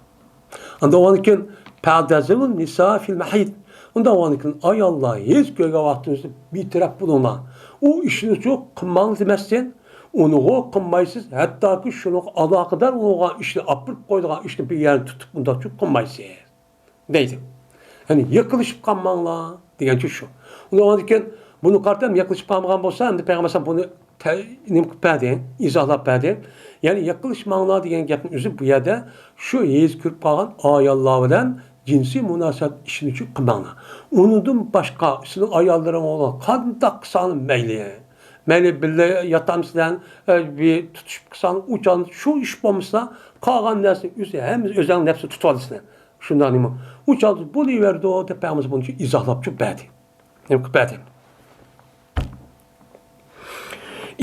ئۇنداق بولغاندىكىن، فەزتەزىلۇن نىسا فىل مەھىد. ئۇنداق بولغاندىكىن، ئاياللار ھەيز كۆرگەن ۋاقتىڭىزدا بىتەرەپ بولۇڭلار. ئۇ ئىشنىچۇ قىلماڭ دېمەستىن، ئۇنىغۇ قىلمايسىز، ھەتتاكى شۇنىڭغا ئالاقىدار بولغان ئىشنى، ئاپىرىپ قويىدىغان ئىشنى بىر يەرنى تۇتۇپ، ئۇنداقچۇ قىلمايسىز. دەيدۇ. يەنى يېقىلىشىپ قالماڭلار دېگەنچە شۇ. ئۇنىڭدىن كېيىن بۇنى قارىتا يېقىلىشىپ قالمىغان بولسا، ئەمدى پەيغەمبەر ئەلەيھىسسالام بۇنى تە-، نېمە قىلىپ بەردى، ئىزاھلاپ بەردى. يەنى يېقىلىشماڭلار دېگەن گەپنىڭ ئۆزى بۇ يەردە شۇ ھەيز كۆرۈپ قالغان ئاياللار بىلەن جىنسىي مۇناسىۋەت ئىشىنى چۈ قىلماڭلار. ئۇنىڭدىن باشقا سىزنىڭ ئاياللىرىڭ بولغان قانداق قىلساڭلار مەيلى. مەيلى بىللە ياتامسىلەر، ئە، بىر تۇتۇشۇپ قىلساڭلار، ئۇ چاغدا شۇ ئىش بولمىسا، قالغان نەرسىنى ئۆزى ھەممىسى ئۆزۈڭ نەپسى تۇتۇۋالىسىلەر. شۇنداق نېمە؟ ئۇ چاغدا بولۇۋېرىدۇ دەپ پەيغەمبىرىمىز بۇنى ئىزاھلاپچۇ بەردى. نېمە قىلىپ بەردى؟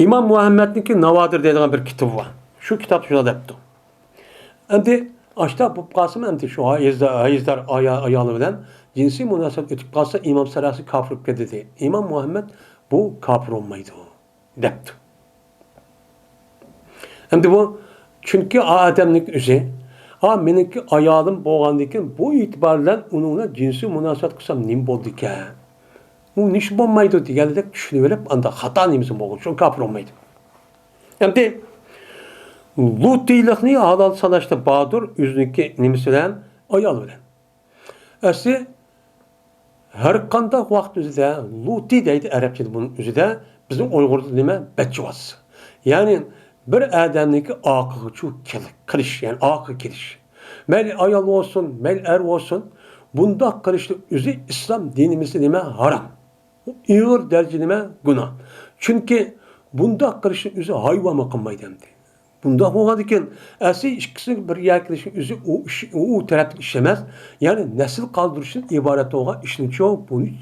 ئىمام مۇھەممەدنىڭكى ناۋادىر دەيدىغان بىر كىتابى بار. شۇ كىتابتا شۇنداق دەپتۇ. ئەمدى ئاشتا بولۇپ قالسىمۇ، ئەمدى شۇ ھەيزدار، ھەيزدار ئايا-، ئايالى بىلەن جىنسىي مۇناسىۋەت ئۆتۈپ قالسا، ئىمام سەرەخسى كاپىر بولۇپ كېتىدۇ. ئىمام مۇھەممەد بۇ كاپىر بولمايدۇ دەپتۇ. ئەمدى بۇ، چۈنكى ئا ئادەمنىڭ ئۆزى، ئا مېنىڭكى ئايالىم بولغاندىكىن، بۇ ئېتىبار بىلەن ئۇنىڭ بىلەن جىنسىي مۇناسىۋەت قىلسام نېمە بولىدىكەن؟ ئۇ نېشى بولمايدۇ دېگەنلىك چۈشىنىۋېلىپ، ئانداق خاتا نېمىسى بولغان، شۇ كاپىر بولمايدۇ. ئەمدى لۇتىيلىقنى ھالال ساناشتا باردۇر، ئۆزىنىڭكى نېمىسى بىلەن؟ ئايالى بىلەن. ئەسلى ھەر قانداق ۋاقىت ئۆزىدە لۇتى دەيدۇ ئەرەبچىدە بۇنىڭ ئۆزىدە، بىزنىڭ ئۇيغۇردا نېمە؟ بەچچىۋاز. يەنى بىر ئادەمنىڭكى ئاقىغىچۇ كېلىش، يەنى ئاقىغا كېلىش. مەيلى ئايال بولسۇن، مەيلى ئەر بولسۇن، بۇنداق قىلىشنىڭ ئۆزى ئىسلام دىنىمىزدا نېمە؟ ھارام. ئېغىر دەرىجىدە نېمە؟ گۇناھ. چۈنكى بۇنداق قىلىشنى ئۆزى ھايۋانمۇ قىلمايدۇ ئەمدى. بۇنداق بولغاندىكىن، ئەسلى ئىككىسىنىڭ بىر يەرگە كېلىشى ئۆزى ئۇ ئىش، ئۇ تەرەپتىكى ئىش ئەمەس، يەنى نەسىل قالدۇرۇشتىن ئىبارەت بولغان ئىشنىچۇ بۇنى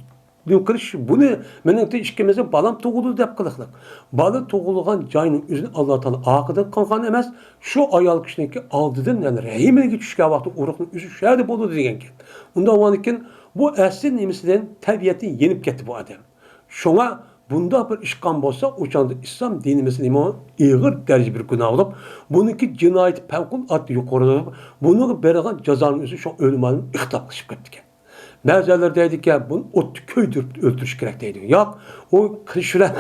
دۈم قىلىش، بۇنى مېنىڭ ئىككىمىزنىڭ بالام تۇغۇلدى دەپ قىلىقلىق. بالا تۇغۇلغان جاينىڭ ئۆزىنى ئاللا تائالا ئارقىدىن قىلغان ئەمەس، شۇ ئايال كىشىنىڭكى ئالدىدىن، يەنى رەھىمىگە چۈشكەن ۋاقىتتا ئۇرۇقنىڭ ئۆزى شۇ يەردە بولىدۇ دېگەنكەن. ئۇنداق بولغاندىكىن بۇ ئەسلى نېمىسىدىن، تەبىئەتتىن يېنىپ كەتتى بۇ ئادەم. شۇڭا بۇنداق بىر ئىش قىلغان بولسا، ئۇ چاغدا ئىسلام دىنىمىزنىمۇ ئېغىر دەرىجىدە بىر گۇناھ بولۇپ، بۇنىڭكى جىنايىتى پەۋقۇلئاددە يۇقىرى بولۇپ، بۇنىڭغا بېرىدىغان جازانىڭ ئۆزى شۇ ئۆلىمالىم ئىختىلاپ قىلىشىپ كەپتىكەن. بەزىلەر دەيدىكەن، بۇنى ئوتتا كۆيدۈرۈپ ئۆلتۈرۈش كېرەك دەيدۇ. ياق، ئۇ قىلىش بىلەن،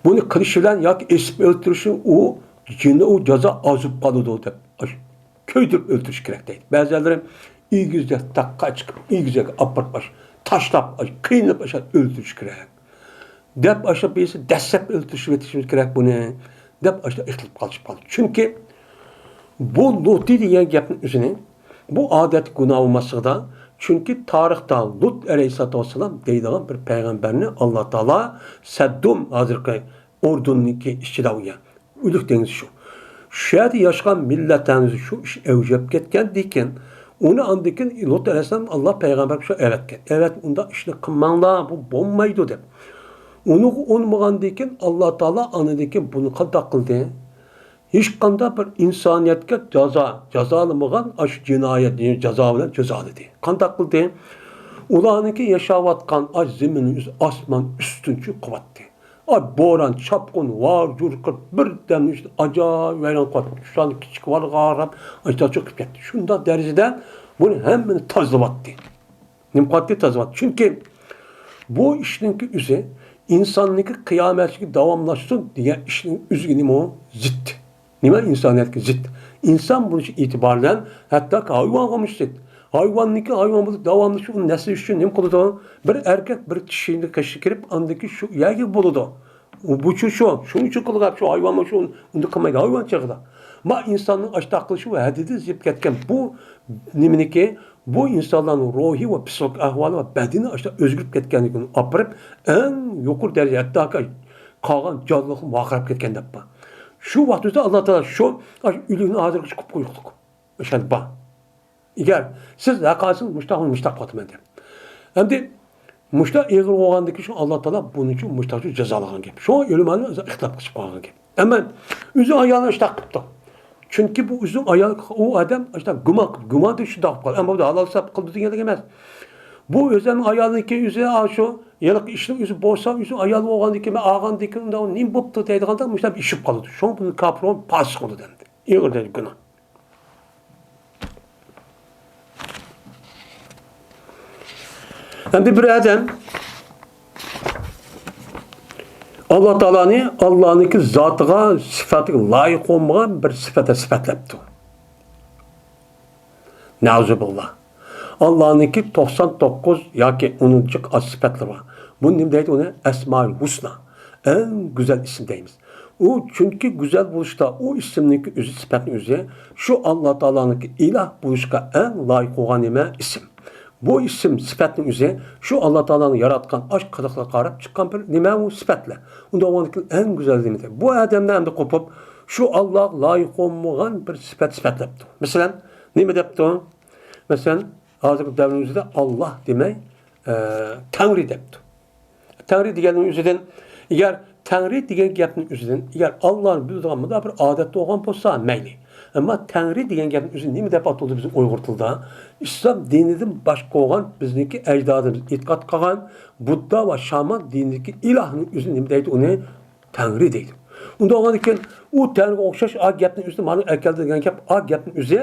بۇنى قىلىش بىلەن ياكى ئېسىپ ئۆلتۈرۈشنى ئۇ جىنى، ئۇ جازا ئاز بولۇپ قالىدۇ دەپ، ئاشۇ كۆيدۈرۈپ ئۆلتۈرۈش كېرەك دەيدۇ. بەزىلەر ئېگىزدە تاغقا چىقىپ، ئېگىزگە ئاپىرىپ، ئاشۇ تاشلاپ، ئاشۇ قىيناپ، ئاشۇ ئۆلتۈرۈش كېرەك. دەپ ئاشۇ بىرسى دەسسەپ ئۆلتۈرۈشۈپ ئېتىشىمىز كېرەك بۇنى، دەپ ئاشۇ ئېقىلىپ قالىشىپ قالدى. چۈنكى بۇ لۇتى دېگەن گەپنىڭ ئۆزىنى، بۇ ئادەتتە گۇناھ بولماسلىقىدا، چۈنكى تارىختا لۇت ئەلەيھىسسالاتۇ ۋەسسالام دەيدىغان بىر پەيغەمبەرنى ئاللا تائالا سەددۇم، ھازىرقى ئوردۇندىكى ئىچىدە ئۇ يەر، ئۆلۈك دېڭىز شۇ. شۇ يەردە ياشىغان مىللەتلەرنى شۇ ئىش ئەۋج ئېلىپ كەتكەندىكىن، ئۇنى ئاندىكىن لۇت ئەلەيھىسسالام ئاللا پەيغەمبەر شۇ ئەۋەتكەن. ئەۋەت، ئۇنداق ئىشنى قىلماڭلار، بۇ بولمايدۇ دەپ. ئۇنىغا ئۇنىمىغاندىكىن ئاللا تائالا ئاندىكىن بۇنى قانداق قىلدى؟ ھېچقانداق بىر ئىنسانىيەتكە جازا، جازالىمىغان ئاشۇ جىنايەت، جازا بىلەن جازالىدى. قانداق قىلدى؟ ئۇلارنىڭكى ياشاۋاتقان ئاش زېمىننىڭ ئۆزى ئاسمان ئۈستۈنچە قىلىۋەتتى. ئاي، بوران، چاپقۇن، ۋار، جۇر قىلىپ، بىردەمنىڭ ئىچىدە ئاجايىپ ۋەيران قىلىپ، شۇلارنى كىچىك ۋارغاراپ، ئاچا چۆكۈپ كەتتى. شۇنداق دەرىجىدە بۇنى ھەممىنى تازىلىۋەتتى. نېمە قىلاتتى؟ تازىلىۋەتتى. چۈنكى بۇ ئىشنىڭكى ئۆزى ئىنساننىڭكى قىيامەتچىلىكى داۋاملاشسۇن دېگەن ئىشنىڭ ئۆزىگە نېمە زىت. نېمە ئىنسانىيەتكە زىت؟ ئىنسان بولۇش ئېتىبارى بىلەن ھەتتاكى ھايۋانغىمۇ زىت. ھايۋاننىڭكى ھايۋان بولۇپ داۋاملىشىپ ئۇنىڭ نەسلى ئۈچۈن نېمە قىلىدۇ؟ بىر ئەركەك، بىر چىشىنى قېشىغا كىرىپ، ئاندىن كېيىن شۇ يەرگە بولىدۇ. ئۇ بۇچۇ شۇ، شۇنىڭ ئۈچۈن قىلغان شۇ ھايۋانمۇ شۇ، ئۇنداق قىلمايدۇ ھايۋان چېغىدا. ما ئىنساننىڭ ئاشتاق قىلىشى ۋە ھەددىدىن زىپ كەتكەن بۇ نېمىنىكى، بۇ ئىنسانلارنىڭ روھى ۋە پسىخىك ئەھۋالى ۋە بەدىنى ئاشتاق ئۆزگىرىپ كەتكەنلىكىنى ئاپىرىپ، ئەڭ يۇقىرى دەرىجە ھەتتاكى قالغان جانلىقمۇ ۋارقىراپ كەتكەن دەپ بار. شۇ ۋاقىت ئۆتسە ئاللا تائالا شۇ، ئاشۇ ئۆلۈكنى ھازىرغىچە قىلىپ قويۇقلۇق. ئىشەنچ بار. ئەگەر سىز ھەققاسىز مۇشتاق، مۇشتاق قىلىۋاتىمەن دەپ. ئەمدى مۇشتاق ئېغىر بولغاندىكىن شۇ ئاللا تائالا بۇنى شۇ مۇشتاق ئۈچۈن جازالىغان گەپ. شۇ ئۆلىمالىم ئىختىلاپ قىلىشىپ قالغان گەپ. ئەمما ئۆزى ئايالىنى ئىشتاق قىپتۇ. چۈنكى بۇ ئۆزىنىڭ ئايالى، ئۇ ئادەم ئىشتاق گۇمان قىلىپتۇ. گۇماندىن شۇنداق قىلىپ قالدى. ئەمما بۇ ھالال ھېساب قىلدى دېگەنلىك ئەمەس. بۇ ئۆزىنىڭ ئايالىنىڭكى ئۆزى شۇ ھېلىقى ئىشنىڭ ئۆزى بولسا، ئۆزىنىڭ ئايالى بولغاندىكىن، مەن ئالغاندىكىن ئۇنداق نېمە بوپتۇ دەيدىغاندا مۇشۇنداق ئىشىپ قالىدۇ. شۇڭا بۇنى كاپىر بولغان پاسىق بولىدۇ ئەمدى. ئېغىر دەرىجە گۇناھ. ئەمدى بىر ئادەم ئاللا تائالانى، ئاللانىڭكى زاتىغا، سۈپەتىگە لايىق بولمىغان بىر سۈپەتتە سۈپەتلەپتۇ. نەئۇزۇبىللا. ئاللانىڭكى توقسان توققۇز ياكى ئۇنىڭدىن جىق ئاز سۈپەتلىرى بار. بۇنى نېمە دەيدۇ؟ ئۇنى ئەسمائۇل ھۇسنا، ئەڭ گۈزەل ئىسىم دەيمىز. ئۇ چۈنكى گۈزەل بولۇشتا، ئۇ ئىسىمنىڭكى ئۆزى، سۈپەتنىڭ ئۆزى شۇ ئاللا تائالانىڭكى ئىلاھ بولۇشقا ئەڭ لايىق بولغان نېمە؟ ئىسىم. بۇ ئىسىم، سۈپەتنىڭ ئۆزى شۇ ئاللا تائالانىڭ ياراتقان ئاش قىلىقلىرىغا قاراپ چىققان بىر نېمە؟ ئۇ سۈپەتلەر. ئۇنداق بولغاندىكىن ئەڭ گۈزەل نېمە؟ بۇ ئادەمدىن ئەمدى قوپۇپ، شۇ ئاللاغا لايىق بولمىغان بىر سۈپەت سۈپەتلەپتۇ. مەسىلەن، نېمە دەپتۇ؟ مەسىلەن، ھازىرقى دەۋرنىڭ ئۆزىدە ئاللا دېمەي، ئە، تەڭرى دەپتۇ. تەڭرى دېگەننىڭ ئۆزىدىن، ئەگەر تەڭرى دېگەن گەپنىڭ ئۆزىدىن، ئەگەر ئاللانى بىلىدىغان مۇنداق بىر ئادەت بولغان بولسا، مەيلى. ئەمما تەڭرى دېگەن گەپنىڭ ئۆزى نېمە دەپ ئاتىلىدۇ بىزنىڭ ئۇيغۇر تىلىدا؟ ئىسلام دىنىدىن باشقا بولغان بىزنىڭكى ئەجدادىمىز ئېتىقاد قىلغان بۇددا ۋە شامان دىنىدىكى ئىلاھنىڭ ئۆزى نېمە دەيدۇ ئۇنى؟ تەڭرى دەيدۇ. ئۇنداق بولغاندىكىن، ئۇ تەڭرىگە ئوخشاش ئا گەپنىڭ ئۆزىدىن مانا ئەكەلدى دېگەن گەپ، ئا گەپنىڭ ئۆزى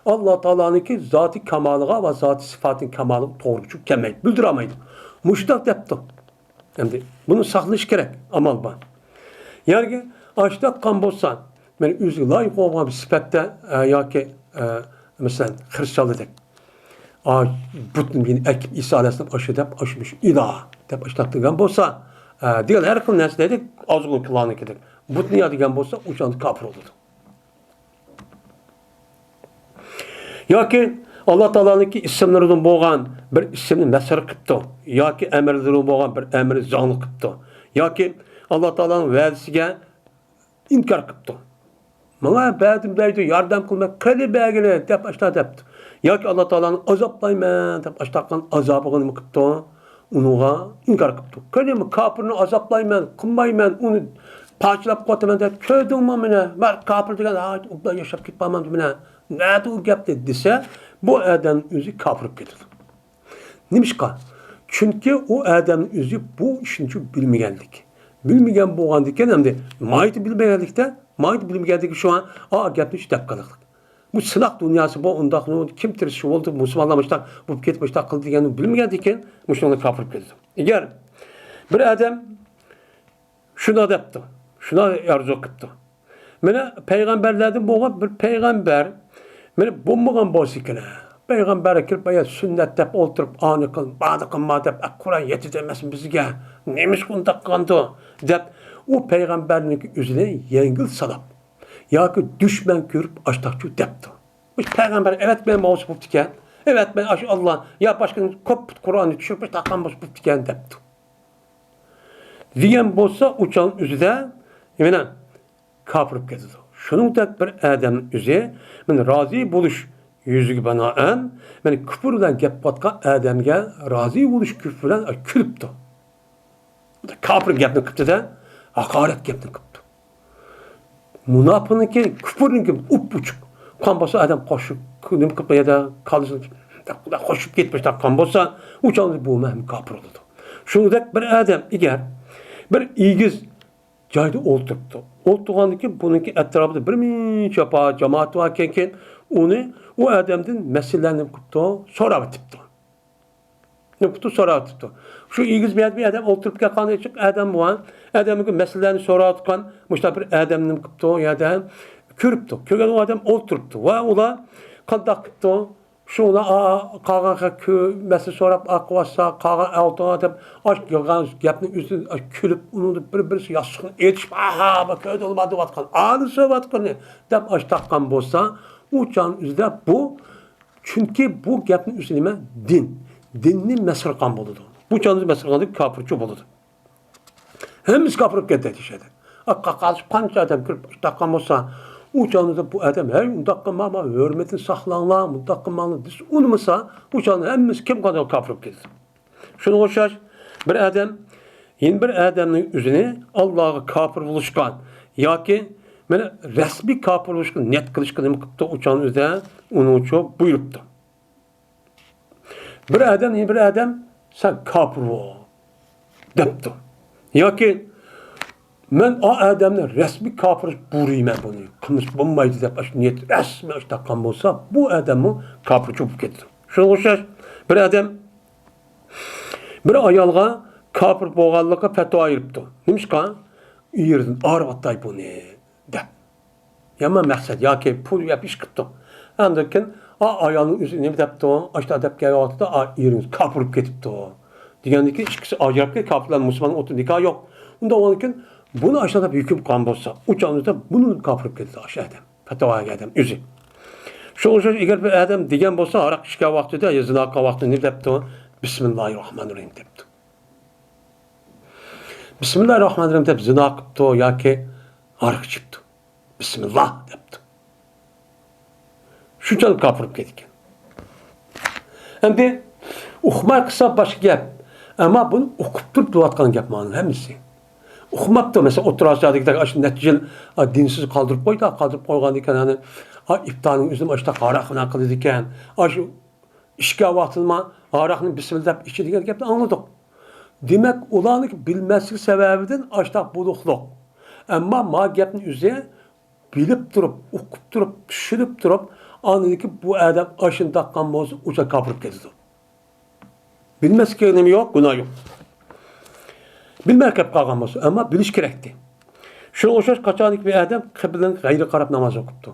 ئاللا تائالانىڭكى زاتى كامالىغا ۋە زاتى سىپاتىنىڭ كامالىغا توغرا چۈشۈپ كەلمەيدۇ، بىلدۈرەلمەيدۇ. مۇشۇنداق دەپتۇ. ئەمدى بۇنى ساقلىشى كېرەك، ئامال بار. يەنى ئاشۇنداق قىلغان بولسا، مەن ئۆزىگە لايىق بولغان بىر سۈپەتتە، ئە، ياكى، ئە، مەسىلەن، خىرىستىيانلاردەك، ئا، بۇتنى مېنى ئەكىپ ئىسا ئەلەيھىسسالام ئاشۇ دەپ، ئاشۇ مۇشۇ ئىلاھ دەپ ئاشۇنداق دېگەن بولسا، ئە، دېگەن ھەر خىل نەرسە دەيدۇ، ئازغۇنلۇقلارنىڭكىدەك. بۇتنى يا دېگەن بولسا، ئۇ چاغدا كاپىر بولىدۇ. ياكى ئاللا تائالانىڭكى ئىسىملىرىدىن بولغان بىر ئىسىمنى مەسخىرە قىپتۇ، ياكى ئەمىرلىرىدىن بولغان بىر ئەمىرنى زاڭلىق قىپتۇ، ياكى ئاللا تائالانىڭ ۋەدىسىگە ئىنكار قىپتۇ. ماڭا بەردىم دەيدۇ، ياردەم قىلماي قېلىپ بەرگىلى دەپ ئاشۇنداق دەپتۇ. ياكى ئاللا تائالانى ئازابلايمەن دەپ ئاشتاققان ئازابىغا نېمە قىپتۇ؟ ئۇنىڭغا ئىنكار قىپتۇ. كۆردۈڭمۇ، كاپىرنى ئازابلايمەن، قىلمايمەن، ئۇنى پارچىلاپ قويۇۋاتىمەن دەپ كۆردۈڭمۇ مېنى؟ مەن كاپىر دېگەن، ھا، ئوبدان ياشاپ كېتىپ قالمامدۇ مېنى؟ نەدە ئۇ گەپنى دېسە، بۇ ئادەم ئۆزى كاپىر بولۇپ كېتىدۇ. نېمىشقا؟ چۈنكى ئۇ ئادەمنىڭ ئۆزى بۇ ئىشنى بىلمىگەنلىك. بىلمىگەن بولغاندىكىن، ئەمدى ماھىيىتى بىلمىگەنلىكتە، ماھىيىتى بىلمىگەنلىكى شۇڭا ئا گەپنى شۇ دەپ قالدۇق. بۇ سىناق دۇنياسى، بۇ ئۇنداق، كىم تىرىشىپ بولدى، مۇسۇلمانلار مۇشۇنداق بولۇپ كېتىپ، مۇشۇنداق قىلدى دېگەننى بىلمىگەندىكىن، مۇشۇنىڭدا كاپىر بولۇپ كېتىدۇ. ئەگەر بىر ئادەم شۇنداق دەپتۇ، شۇنداق ئارزۇ قىپتۇ. مانا پەيغەمبەرلەردىن بولغان بىر پەيغەمبەر مانا بولمىغان بولسا كېرەك. پەيغەمبەر كېلىپ، ئايا سۈننەت دەپ ئولتۇرۇپ، ئانى قىل، بانى قىلما دەپ، قۇرئان يېتىدۇ ئەمەسمۇ بىزگە؟ نېمىشقا ئۇنداق قىلغاندۇ؟ دەپ، ئۇ پەيغەمبەرنىڭكى ئۆزىنى يەڭگىل ساناپ، ياكى دۈشمەن كۆرۈپ ئاشتاقچۇ دەپتۇ. مۇشۇ پەيغەمبەر ئەۋەتمەي بولسا بوپتىكەن. ئەۋەتمەي ئاشۇ ئاللا يا باشقا كۆپ قۇرئاننى چۈشۈرۈپ تاققان بولسا بوپتىكەن دەپتۇ. دېگەن بولسا ئۇ چاغنىڭ ئۆزىدە يەنە كاپىر بولۇپ كېتىدۇ. شۇنىڭدەك بىر ئادەمنىڭ ئۆزى مانا رازى بولۇش يۈزىگە بىنائەن، مانا كۇپۇر بىلەن گەپ قىلىۋاتقان ئادەمگە رازى بولۇش كۇپۇر بىلەن كۈلۈپتۇ. كاپىر گەپنى قىپتۇ-دە، ھاقارەت گەپنى قىپتۇ. مۇناپىقنىڭكى، كۇپۇرنىڭكى ئۇپئوچۇق. قان باسا ئادەم قوشۇپ، نېمە قىلىپ قويىدۇ، كاللىسىنى قوشۇپ كېتىپ باشلاپ قان بولسا، ئۇ چاغدا بۇ ھەم كاپىر بولىدۇ. شۇنىڭدەك بىر ئادەم ئەگەر بىر ئېگىز جايدا ئولتۇرۇپتۇ. ئولتۇرغاندىن كېيىن بۇنىڭكى ئەتراپىدا بىر مۇنچە جامائەت بار ئىكەنكىن، ئۇنى، ئۇ ئادەمدىن مەسىلىلەرنى نېمە قىپتۇ، سوراۋېتىپتۇ. نېمە قىپتۇ، سوراۋېتىپتۇ. شۇ ئېگىز بىر يەردە بىر ئادەم ئولتۇرۇپ كەتكەن، ئادەمگە مەسىلىلەرنى سوراۋاتقان مۇشۇنداق بىر ئادەمنى نېمە قىپتۇ، ئۇ يەردە كۆرۈپتۇ. كۆرگەن ئۇ ئادەم ئولتۇرۇپتۇ. ۋە ئۇلار قانداق قىپتۇ؟ شۇ ئۇلار، ئا، قالغان خەق كۆ-، مەسىلە سوراپ، ئا، قىلىۋاتسا، قالغان ئالتۇن ئادەم ئاش يىغغان گەپنى ئۆزىدىن ئاش كۈلۈپ، ئۇنىڭدا بىر-، بىرسى ياستۇقنى ئېتىشىپ، «ئاھا، بۇ كۆردۈڭلار» دەۋاتقان، ئانى سۆرەۋاتقىنى دەپ ئاش تاققان بولسا، ئۇ چاغنىڭ ئۆزىدە بۇ، چۈنكى بۇ گەپنىڭ ئۆزى نېمە؟ دىن. دىننى مەسخىرە قىلغان بولىدۇ. بۇ چاغنى مەسخىرە قىلغاندىن كاپىرچۇ بولىدۇ. ھەممىسى كاپىر بولۇپ كەتتى دېيىشەدى. قا-، قا-، قانچە ئادەم كىرىپ ئىشتاق قىلغان بولسا، ئۇ چاغدا بۇ ئادەم، «ھەي، ئۇنداق قىلما، ما، ھۆرمىتىنى ساقلاڭلار، مۇنداق قىلماڭلار» دېسە، ئۇنىمىسا، ئۇ چاغدا ھەممىسى كىم قالدى، كاپىر بولۇپ كېتىدۇ. شۇنىڭغا ئوخشاش، بىر ئادەم يەنە بىر ئادەمنىڭ ئۆزىنى ئاللاغا كاپىر بولۇشقا ياكى مانا رەسمىي كاپىر بولۇشقا نىيەت قىلىشقا نېمە قىپتۇ؟ ئۇ چاغنىڭ ئۆزىدە ئۇنىڭچۇ بۇيرۇپتۇ. بىر ئادەم، يەنە بىر ئادەم، «سەن كاپىر بول» دەپتۇ. ياكى، «مەن ئا ئادەمنى رەسمىي كاپىر بۇيرۇيمەن، بۇنى قىلمىسا بولمايدۇ» دەپ، ئاشۇ نىيەت رەسمىي ئاشۇ تاققان بولسا، بۇ ئادەممۇ كاپىرچۇ بولۇپ كېتىدۇ. شۇنىڭغا ئوخشاش، بىر ئادەم بىر ئايالغا كاپىر بولغانلىققا پەتىۋا بېرىپتۇ. نېمىشقا؟ «ئېرىدىن ئايرىۋاتاي بۇنى» دەپ. يامان مەقسەت ياكى پۇل يەپ ئىش قىپتۇ. ئاندىن كېيىن، ئا، ئايالنىڭ ئۆزى نېمە دەپتۇ؟ ئاشۇنداق دەپ كەلگەن ۋاقتىدا، «ئا، ئېرىڭىز كاپىر بولۇپ كېتىپتۇ» دېگەندىن كېيىن، ئىككىسى ئاجراپ كېتىپ، كاپىرلار مۇسۇلمان ئوتتۇرىدا نىكاھ يوق. ئۇنداق بولغاندىن كېيىن، بۇنى ئاشۇنداق دەپ ھۆكۈم قىلغان بولسا، ئۇ چاغدا بۇنى كاپىر بولۇپ كېتىدۇ ئاشۇ ئادەم. پەتىۋا بەرگەن ئادەم ئۆزى. شۇ ئوخشاش، ئەگەر بىر ئادەم دېگەن بولسا، ھاراق ئىچكەن ۋاقتىدا يا زىنا قىلغان ۋاقتىدا نېمە دەپتۇ؟ «بىسمىللاھىررەھمانىررەھىم» دەپتۇ. «بىسمىللاھىررەھمانىررەھىم» دەپ زىنا قىپتۇ ياكى ھاراق ئىچىپتۇ. «بىسمىللا» دەپتۇ. شۇنچىلىك كاپىر بولۇپ كېتىدىكەن. ئەمدى ئۇقماي قىلسا باشقا گەپ. ئەمما بۇنى ئۇقۇپ تۇرۇپ دەۋاتقان گەپ مانا ھەممىسى. ئۇقماپتۇ، مەسىلەن، ئوتتۇرا ئاسىيادىكىدەك ئاشۇ نەچچە يىل، ئا، دىنسىز قالدۇرۇپ قويدى، قالدۇرۇپ قويغاندىكىن، يەنى، ئا، ئىپتارنىڭ ئۆزىنى ئاشۇنداق ھاراق بىلەن قىلىدىكەن. ئاشۇ ئىچكەن ۋاقتىدىمۇ ھاراقنى بىسمىللا دەپ ئىچىدىغان گەپنى ئاڭلىدۇق. دېمەك، ئۇلارنىڭكى بىلمەسلىك سەۋەبىدىن ئاشۇنداق بولۇقلۇق. ئەمما ما گەپنى ئۆزى بىلىپ تۇرۇپ، ئۇقۇپ تۇرۇپ، چۈشىنىپ تۇرۇپ، ئاندىن كېيىن بۇ ئادەم ئاشۇنداق قىلغان بولسا، ئۇ چاغ كاپىر بولۇپ كېتىدۇ. بىلمەسلىككە نېمە يوق، گۇناھ يوق. بىلمەي قېلىپ قالغان بولسا، ئەمما بىلىش كېرەكتى. شۇنىڭغا ئوخشاش، قاچانكى بىر ئادەم قىبلىنىڭ غەيرىگە قاراپ ناماز ئوقۇپتۇ.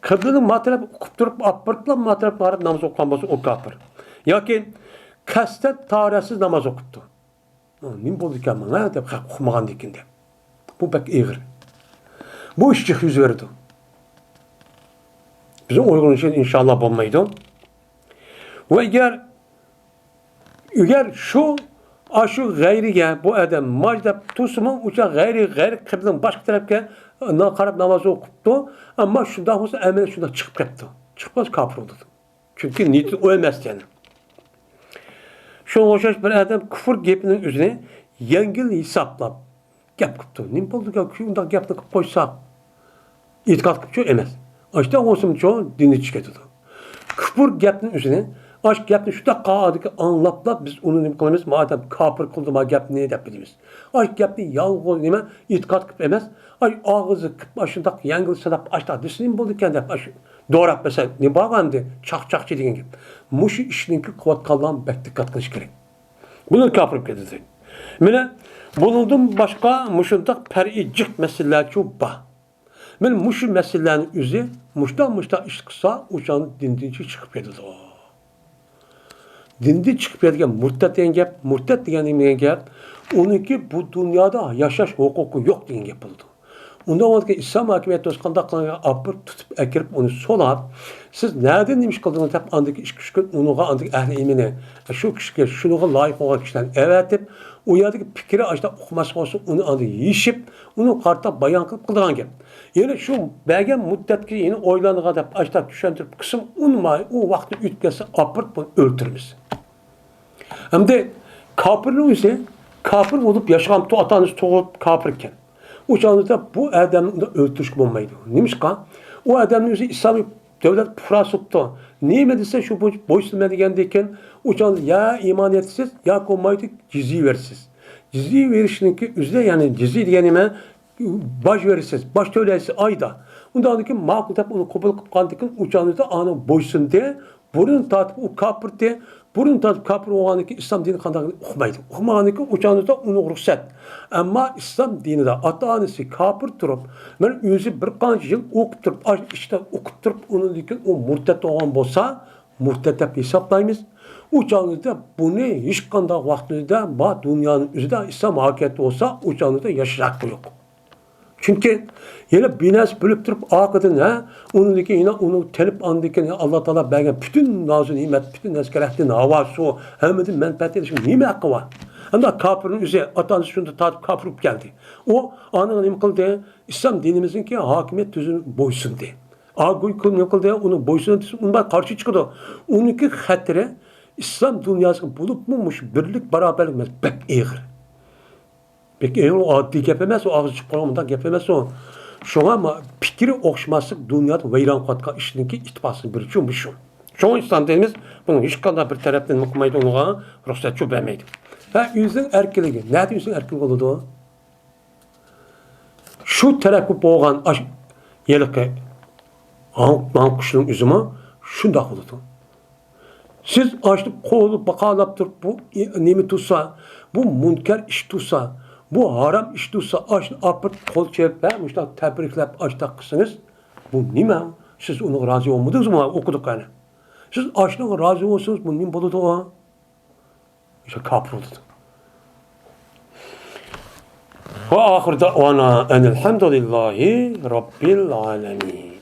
قىبلىنىڭ ما تەرەپ ئۇقۇپ تۇرۇپ، ئاپپىرىپلا ما تەرەپ قاراپ ناماز ئوقۇغان بولسا، ئۇ كاپىر. ياكى قەستەن تاھارەتسىز ناماز ئوقۇپتۇ. «نېمە بولدىكەن ماڭا؟» دەپ، خەق ئۇقمىغاندىكىن دەپ. بۇ بەك ئېغىر. بۇ ئىش جىق يۈز بېرىدۇ. بىزنىڭ ئۇيغۇرنىڭ ئىشى ئىنشاللا بولمايدۇ. ۋە ئەگەر، ئەگەر شۇ، ئاشۇ غەيرىگە بۇ ئادەم ماج دەپ تۇرسىمۇ، ئۇ چاغ غەيرى، غەيرىي قىبلىنىڭ باشقا تەرەپكە نا-، قاراپ ناماز ئوقۇپتۇ. ئەمما شۇنداق بولسا، ئەمەلىيەت شۇنداق چىقىپ كەپتۇ. چىقماس، كاپىر بولىدۇ. چۈنكى نىيىتى ئۇ ئەمەس يەنى. شۇنىڭغا ئوخشاش بىر ئادەم كۇفر گېپىنىڭ ئۆزىنى يەڭگىل ھېسابلاپ گەپ قىپتۇ. نېمە بولدى، شۇنداق گەپنى قىپ قويساق؟ ئېتىقاد قىپچۇ ئەمەس. ئاشتا بولسىمچۇ دىننى چىقىۋېتىدۇ. كۇفر گەپنىڭ ئۆزىنى، ئاش گەپنى شۇنداق قائىدىگە ئاڭلاپلا بىز ئۇنى نېمە قىلىمىز؟ ما ئادەم كاپىر قىلدى ما گەپنى دەپ بىلىمىز. ئاش گەپنى يالغۇز نېمە ئېتىقاد قىپ ئەمەس. ئاش ئاغزى قىپ ئاشۇنداق يەڭگىل ساناپ ئاشتا دېسە نېمە بولدىكەن دەپ ئاش دوراپ بەرسە نېمە بارغۇ ئەمدى؟ چاقچاقچى دېگەن گەپ. مۇشۇ ئىشنىڭكى قىلىۋاتقانلارنى بەك دىققەت قىلىش كېرەك. بۇنى كاپىر دېدى. مانا بۇنىڭدىن باشقا مۇشۇنداق پەرئىي جىق مەسىلىلەرچۇ بار. مانا مۇشۇ مەسىلىلەرنىڭ ئۆزى مۇشتا مۇشتا ئىش قىلسا ئۇ چاغدا دىندىن چىقىپ كېتىدۇ. دىندىن چىقىپ كەتكەن مۇرتەت دېگەن گەپ، مۇرتەت دېگەن نېمە دېگەن گەپ؟ ئۇنىڭكى بۇ دۇنيادا ياشاش ھوقۇقى يوق دېگەن گەپ بولىدۇ. ئۇنداق بولغاندىكىن ئىسلام ھاكىمىيەت دوستى قانداق قىلغان ئاپىرىپ تۇتۇپ ئەكىرىپ ئۇنى سولاپ، سىز نەدىن نېمە ئىش قىلدىڭىز دەپ ئاندىكى ئىككى ئۈچ كۈن ئۇنىڭغا ئاندىكى ئەھلى ئىلمىنى، شۇ كىشىگە شۇنىڭغا لايىق بولغان كىشىلەرنى ئەۋەتىپ، ئۇ يەردىكى پىكرى ئاشتا ئۇقماس بولسا ئۇنى ئاندىن يېشىپ، ئۇنى قارىتا بايان قىلىپ قىلىدىغان گەپ. يەنە شۇ بەرگەن مۇددەتكە يەنە ئويلانغان دەپ ئاشتا چۈشەندۈرۈپ قىسىم ئۇنىماي، ئۇ ۋاقتى ئۆتۈپ كەتسە ئاپىرىپ بۇنى ئۆلتۈرىمىز. ئەمدى كاپىرنىڭ ئۆزى كاپىر بولۇپ ياشىغانتۇ، ئاتا ئانىسى تۇغۇلۇپ كاپىر ئىكەن. ئۇ چاغدا بۇ ئادەمنى ئۇنداق ئۆلتۈرۈشكە بولمايدۇ. نېمىشقا؟ ئۇ ئادەمنىڭ ئۆزى ئىسلامىي دۆلەت پۇقراسى بوپتۇ. نېمە دېسە شۇ بويىچە بويسۇنىمەن دېگەندىن كېيىن ئۇ چاغدا يا ئىمان ئېيتىسىز ياكى بولمايدۇ جىزيە بېرىسىز. جىزيە بېرىشنىڭكى ئۆزى، يەنى جىزيە دېگەن نېمە؟ باج بېرىسىز، باج تۆلەيسىز ئايدا. ئۇنداقتىن كېيىن ماقۇل دەپ ئۇنى قوبۇل قىلغاندىن كېيىن ئۇ چاغدا ئانا بويسۇندى. بۇرۇن تارتىپ ئۇ كاپىرتى. بۇرۇن تارتىپ كاپىر بولغاندىن كېيىن ئىسلام دىنى قانداقلىقىنى ئۇقمايدۇ. ئۇقمىغاندىن كېيىن ئۇ چاغدا ئۇنىڭ رۇخسەت. ئەمما ئىسلام دىنىدا ئاتا-ئانىسى كاپىر تۇرۇپ، مەن ئۆزى بىر قانچە يىل ئوقۇپ تۇرۇپ، ئاشۇ ئىچىدە ئوقۇپ تۇرۇپ، ئۇنىڭدىن كېيىن ئۇ مۇرتەت بولغان بولسا، مۇرتەت دەپ ھېسابلايمىز. ئۇ چاغدا بۇنى ھېچقانداق ۋاقتىدا بار دۇنيانىڭ ئۆزىدە ئىسلام ھاكىمىيەت بولسا، ئۇ چاغدا ياشاش ھەققى يوق. چۈنكى يەنە بىر نەرسە بىلىپ تۇرۇپ ئارقىدىن، ھە، ئۇنىڭدىن كېيىن يەنە ئۇنى تېلىپ ئاندىن كېيىن ئاللا تائالا بەرگەن پۈتۈن نازۇ نېمەت، پۈتۈن ئەسكەرەتتىن ھاۋا، سۇ، ھەممىدىن مەنپەئەت ئېلىشنىڭ نېمە ھەققى بار؟ ئەمدى كاپىرنىڭ ئۆزى ئاتا-ئانىسى شۇنداق تارتىپ كاپىر بولۇپ كەلدى. ئۇ ئانىڭ نېمە قىلدى؟ ئىسلام دىنىمىزنىڭكى ھاكىمىيەت تۈزۈمىگە بويسۇندى. ئا گۇي كۇن نېمە قىلدى؟ ئۇنىڭ بويسۇنۇپ ئۇنىڭغا قارشى چىقىدۇ. ئۇنىڭكى خەتىرى ئىسلام دۇنياسىغا بولۇپمۇ مۇشۇ بىرلىك باراۋەرلىك بەك ئېغىر. بەك ئېغىر، ئۇ ئاددىي گەپ ئەمەس، ئۇ ئاغزى چىقىپ قالغان مۇنداق گەپ ئەمەس ئۇ. شۇڭا ما-، پىكرى ئوخشىماسلىق دۇنيادا ۋەيران قىلىۋاتقان ئىشنىڭكى ئىتتىپاقسىز بىرى شۇ، مۇشۇ. شۇڭا ئىسلام دىنىمىز بۇنىڭ ھېچقانداق بىر تەرەپتىن نېمە قىلمايدۇ، ئۇنىڭغا رۇخسەت چۇ بەرمەيدۇ. ھە، ئۆزىنىڭ ئەركىنلىكى. نەدە ئۆزىنىڭ ئەركىنلىكى بولىدۇ؟ شۇ تەرەپكە بولغان ئاش-، ھېلىقى ھاڭ-، ھاڭ قۇشنىڭ ئۆزىمۇ شۇنداق بولىدۇ. سىز ئاشۇ قولى باقالاپ تۇرۇپ، بۇ ئى-، نېمە تۇرسا، بۇ مۇنكەر ئىش تۇرسا، بۇ ھارام ئىش تۇرسا، ئاشۇنى ئاپىرىپ قول چېپىپ، ھە، مۇشۇنداق تەبرىكلەپ، ئاشۇنداق قىلسىڭىز، بۇ نېمە؟ سىز ئۇنىڭغا رازى بولمىدىڭىزمۇ؟ ئوقۇدۇق قېنى. سىز ئاشۇنىڭغا رازى بولسىڭىز، بۇ نېمە بولىدۇ؟ ئىشقا كاپىر بولىدۇ. ۋە ئاخىر دەۋانا ئەنىلھەمدۇلىللاھى رەببىل ئالەمىن.